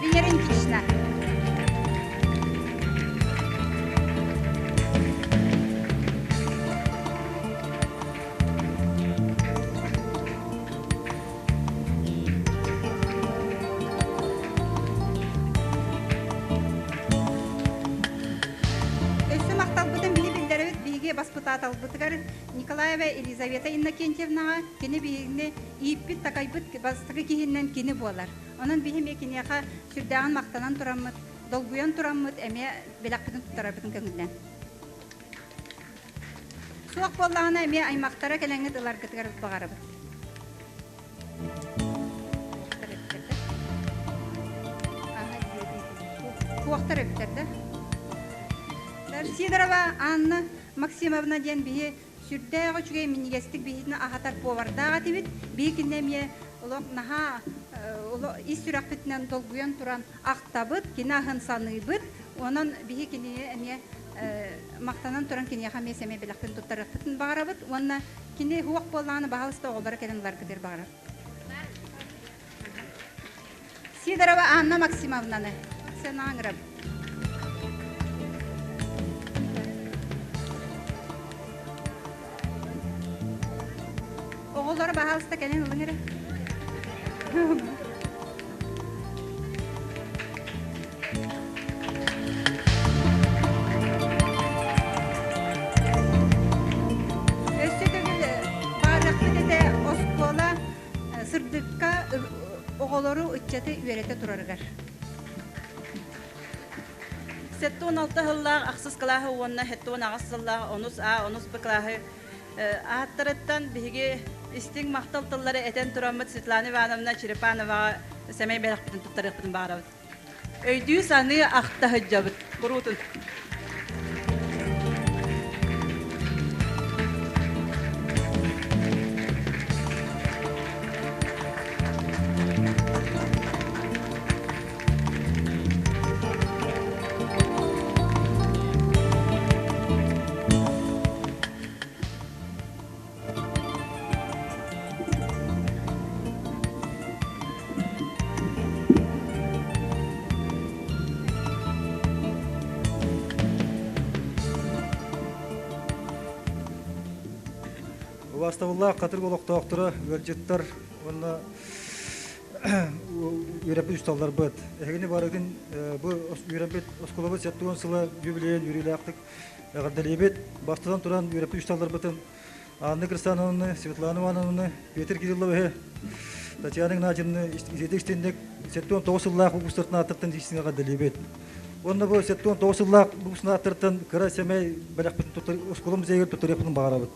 Венера Никитична. Өссө махталбытын биһи биллэрэбит биһиги баспытааталбытыгар Николаева Елизавета Иннокентьевнаҕа кини биһигини ииппит-такайбыт бастакы киһинэн кини буолар. Онон биһи эмиэ киниэхэ сүрдээҕин махтанан тураммыт, долгуйан тураммыт эмиэ бэлэхпитин туттарарбытын көҥүллээн. Суох буоллаҕына эмиэ аймахтара кэлэҥҥит ыларгытыгар баҕарабыт. Туохтар эбиттэр да? Сидорова Анна Максимовна диэн биһи сүрдээх үчүгэй минньигэстик биһитин аһатар повардаах этибит. Биһи кинини эмиэ олох наһаа ис сүрэхпитинэн долгуйан туран ахтабыт, кини аһын саныыбыт. Онон биһи кинини эмиэ махтанан туран киниэхэ эмиэ сэмэй бэлэхпин туттарыахпытын баҕарабыт уонна кини суох буоллаҕына баһаалыста оҕолоро кэлэн ыларгытыгар баҕарар. Сидорова Анна Максимовнаны сценаҕа Оҕолоро баһаалыста кэлэн ылыҥ эрэ. Өссө төгүл баарыахпыт этэ оскуола сырдыкка оҕолору ыччаты үөрэтэ турарыгар. 76 сыллаах ахсыс кылааһы уонна 78 сыллаах онус А, онус Б кылааһы ааттарыттан биһиги истиҥ махтал тыллары этэн тураммыт Светлана Ивановна Черепановаҕа сэмэй бэлэхпитин туттарыахпытын баҕарабыт. Өйдүү-саныы ахта сылдьабыт. Куруутун. Убаастабыллаах Хатырык олохтоохторо, ыалдьыттар уонна үөрэппит учууталларбыт. Эһигини барыгын бу үөрэппит оскуолабыт 70 сыла юбилейын үөрүүлээхтик эҕэрдэлиибит. Бастатан туран үөрэппит учууталларбытын Анна Кырсановны, Светлана Ивановны, Петр Кирилловиһы, Татьяна Игнатьевны итиитик истинник 79 сыллаах выпустартан ааттартан истиҥ эҕэрдэлиибит. Уонна бу 79 сыллаах выпускник ааттартан кыра сэмэй бэлэхпитин туттар оскуола музейыгар туттарыахпытын баҕарабыт.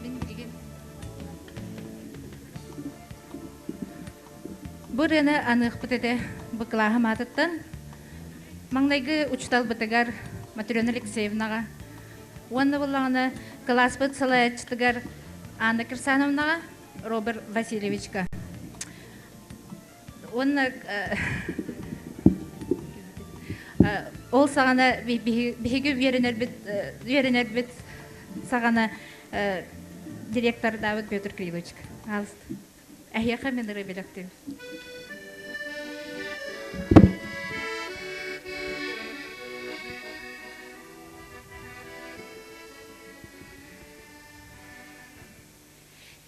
Мин билигин Бу ырыаны аныахпыт этэ бу кылааһым аатыттан. Маҥнайгы учууталбытыгар Матрена Алексеевнаҕа уонна буоллаҕына кылааспыт салайааччытыгар Анна Кирсановнаҕа, Роберт Васильевичка. Уонна ол саҕана биһиги үөрэнэрбит үөрэнэрбит саҕана директордаабыт Петр Кириллович. Эһиэхэ мин ырыа бэлэхтиим.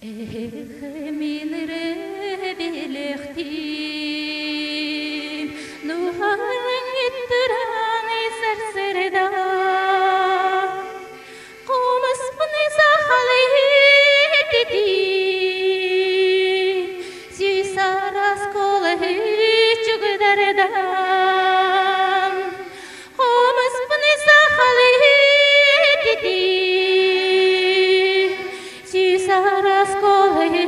Эх, мин ырыа билэхтиим, Нуһараҥ иттыран сарсырда, Кумуспун сахалыы титиим, Сүүс араас куолаһы чугдардан, Хомуспун сахалыы титиим, Сүүс араас куолаһы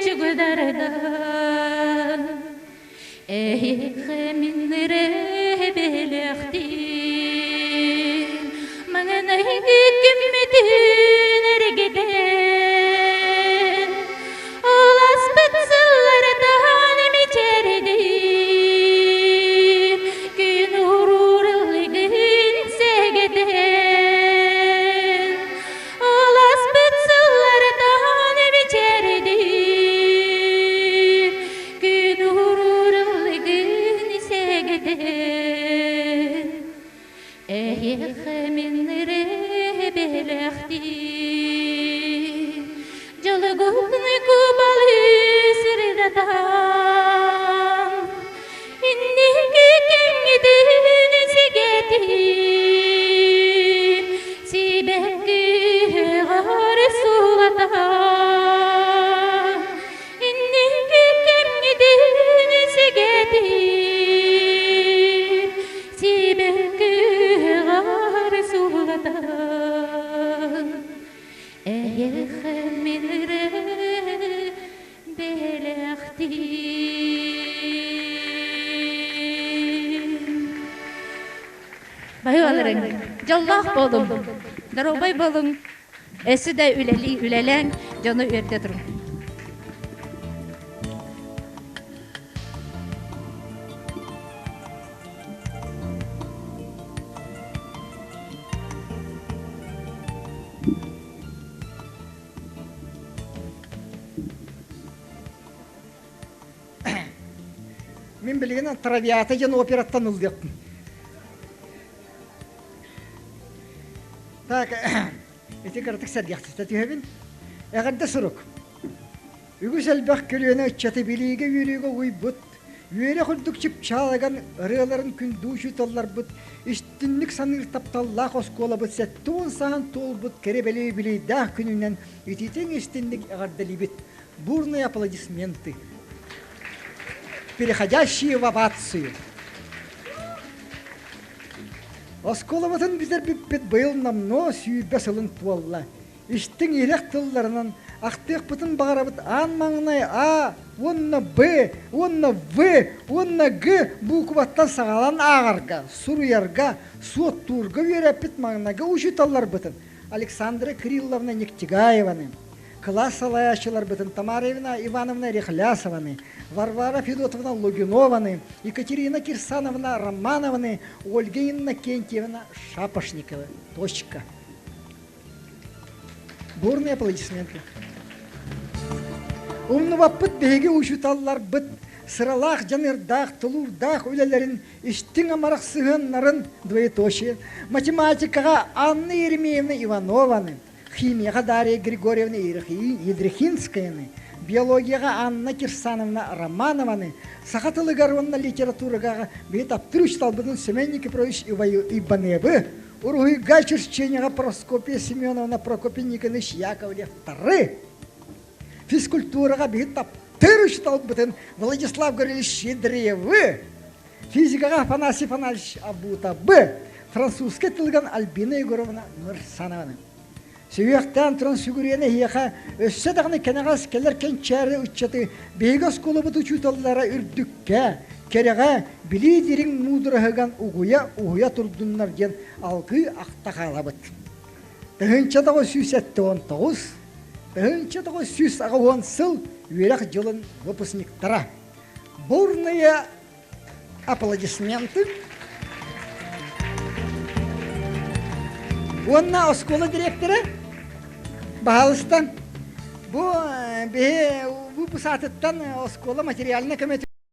чугдардан. Эһиэхэ мин ырыа бэлэхтиим, Маҥнайгы күммүтүн эргитэн, Уласпыт сыллартан мичээрдиим, Күн уһуур ыллыгын сэгэтэн. Уласпыт сыллартан мичээрдиим, Күн уһуур ыллыгын сэгэтэн. Эһиэхэ мин ырыа бэлэхтиим, Дьолугун кубалыы сырдатан, Инники кэмҥитин сигэтиим, Сибэкки ыһыаҕар суулатан. Эһиэхэ мин ырыа бэлэхтиим. Баһыаларыҥ, дьоллоох буолуҥ, доруобай буолуҥ, өссө да үлэлии үлэлээҥ, дьону үөрдэ туруҥ. Мин билигин Травиата диэн операттан ыллыахпын. Так, ити кыратык сэргэхситэ түһэбин. Эҕэрдэ сурук. Үгүс элбэх көлүөнэ ыччаты билиигэ-үөрүүгэ угуйбут, үөрэх үрдүк чыпчаалаган ырыаларын күндү учууталларбыт истинник саныыр тапталлаах оскуолабыт 70 саһан туолбут кэрэ-бэлиэ юбилейдаах күнүнэн ититиҥ истинник эҕэрдэлиибит! Бурные аплодисменты, переходящие в овацию. Оскуолабытын бүтэрбиппит быйыл номнуо 20 сылын туолла. Истиҥ иһирэх тылларынан ахтыахпытын баҕарабыт аан маҥнай А уонна Б уонна В уонна Г буукубаттан саҕалаан ааҕарга, суруйарга, суоттуурга үөрэппит маҥнайгы учууталларбытын Александра Кирилловна Нектигаеваны, кылаас салайааччыларбытын Тамара Ивановна Рехлясованы, Варвара Федотовна Лугинованы, Екатерина Кирсановна Романованы, Ольга Иннокентьевна Шапошникова. Точка. Бурные аплодисменты. Умнубаппыт биһиги учууталларбыт сыралаах дьаныардаах, тулуурдаах үлэлэрин истиҥ амарах сыһыаннарын двоеточие математикаҕа Анна Еремеевна Иванованы, химияҕа Дарья Григорьевна Едрихинскаяны, биологияҕа Анна Кирсановна Романованы, саха тылыгар уонна литератураҕа биһи таптыыр учууталбытын Семен Никифорович Иваневы, уруһуйга черчениеҕа Прокопья Семеновна Прокопий Никонович Яковлевтары, физкультураҕа биһи таптыыр учууталбытын Владислав Гаврилович Щедреевы, физикаҕа Афанасий Афанасьевич Абутабы, французскай тылыгар Альбина Егоровна Мырсанованы. Сүһүөхтээн туран сүгүрүйэн эһиэхэ өссө даҕаны кэнэҕэс кэлэр кэнчээри ыччаты биһиги оскуолабыт учууталлара үрдүккэ, кэрэҕэ, билии дириҥ муудараһыган угуйа-уһуйа турдуннар диэн алгыы ахта хаалабыт. 1979, 1980 сыл үөрэх дьылын выпускниктара. Бурные аплодисменты. Уонна оскуола директора баһаалыстан бу биһи выпуск аатыттан оскуола материальнай көмөтүгэр.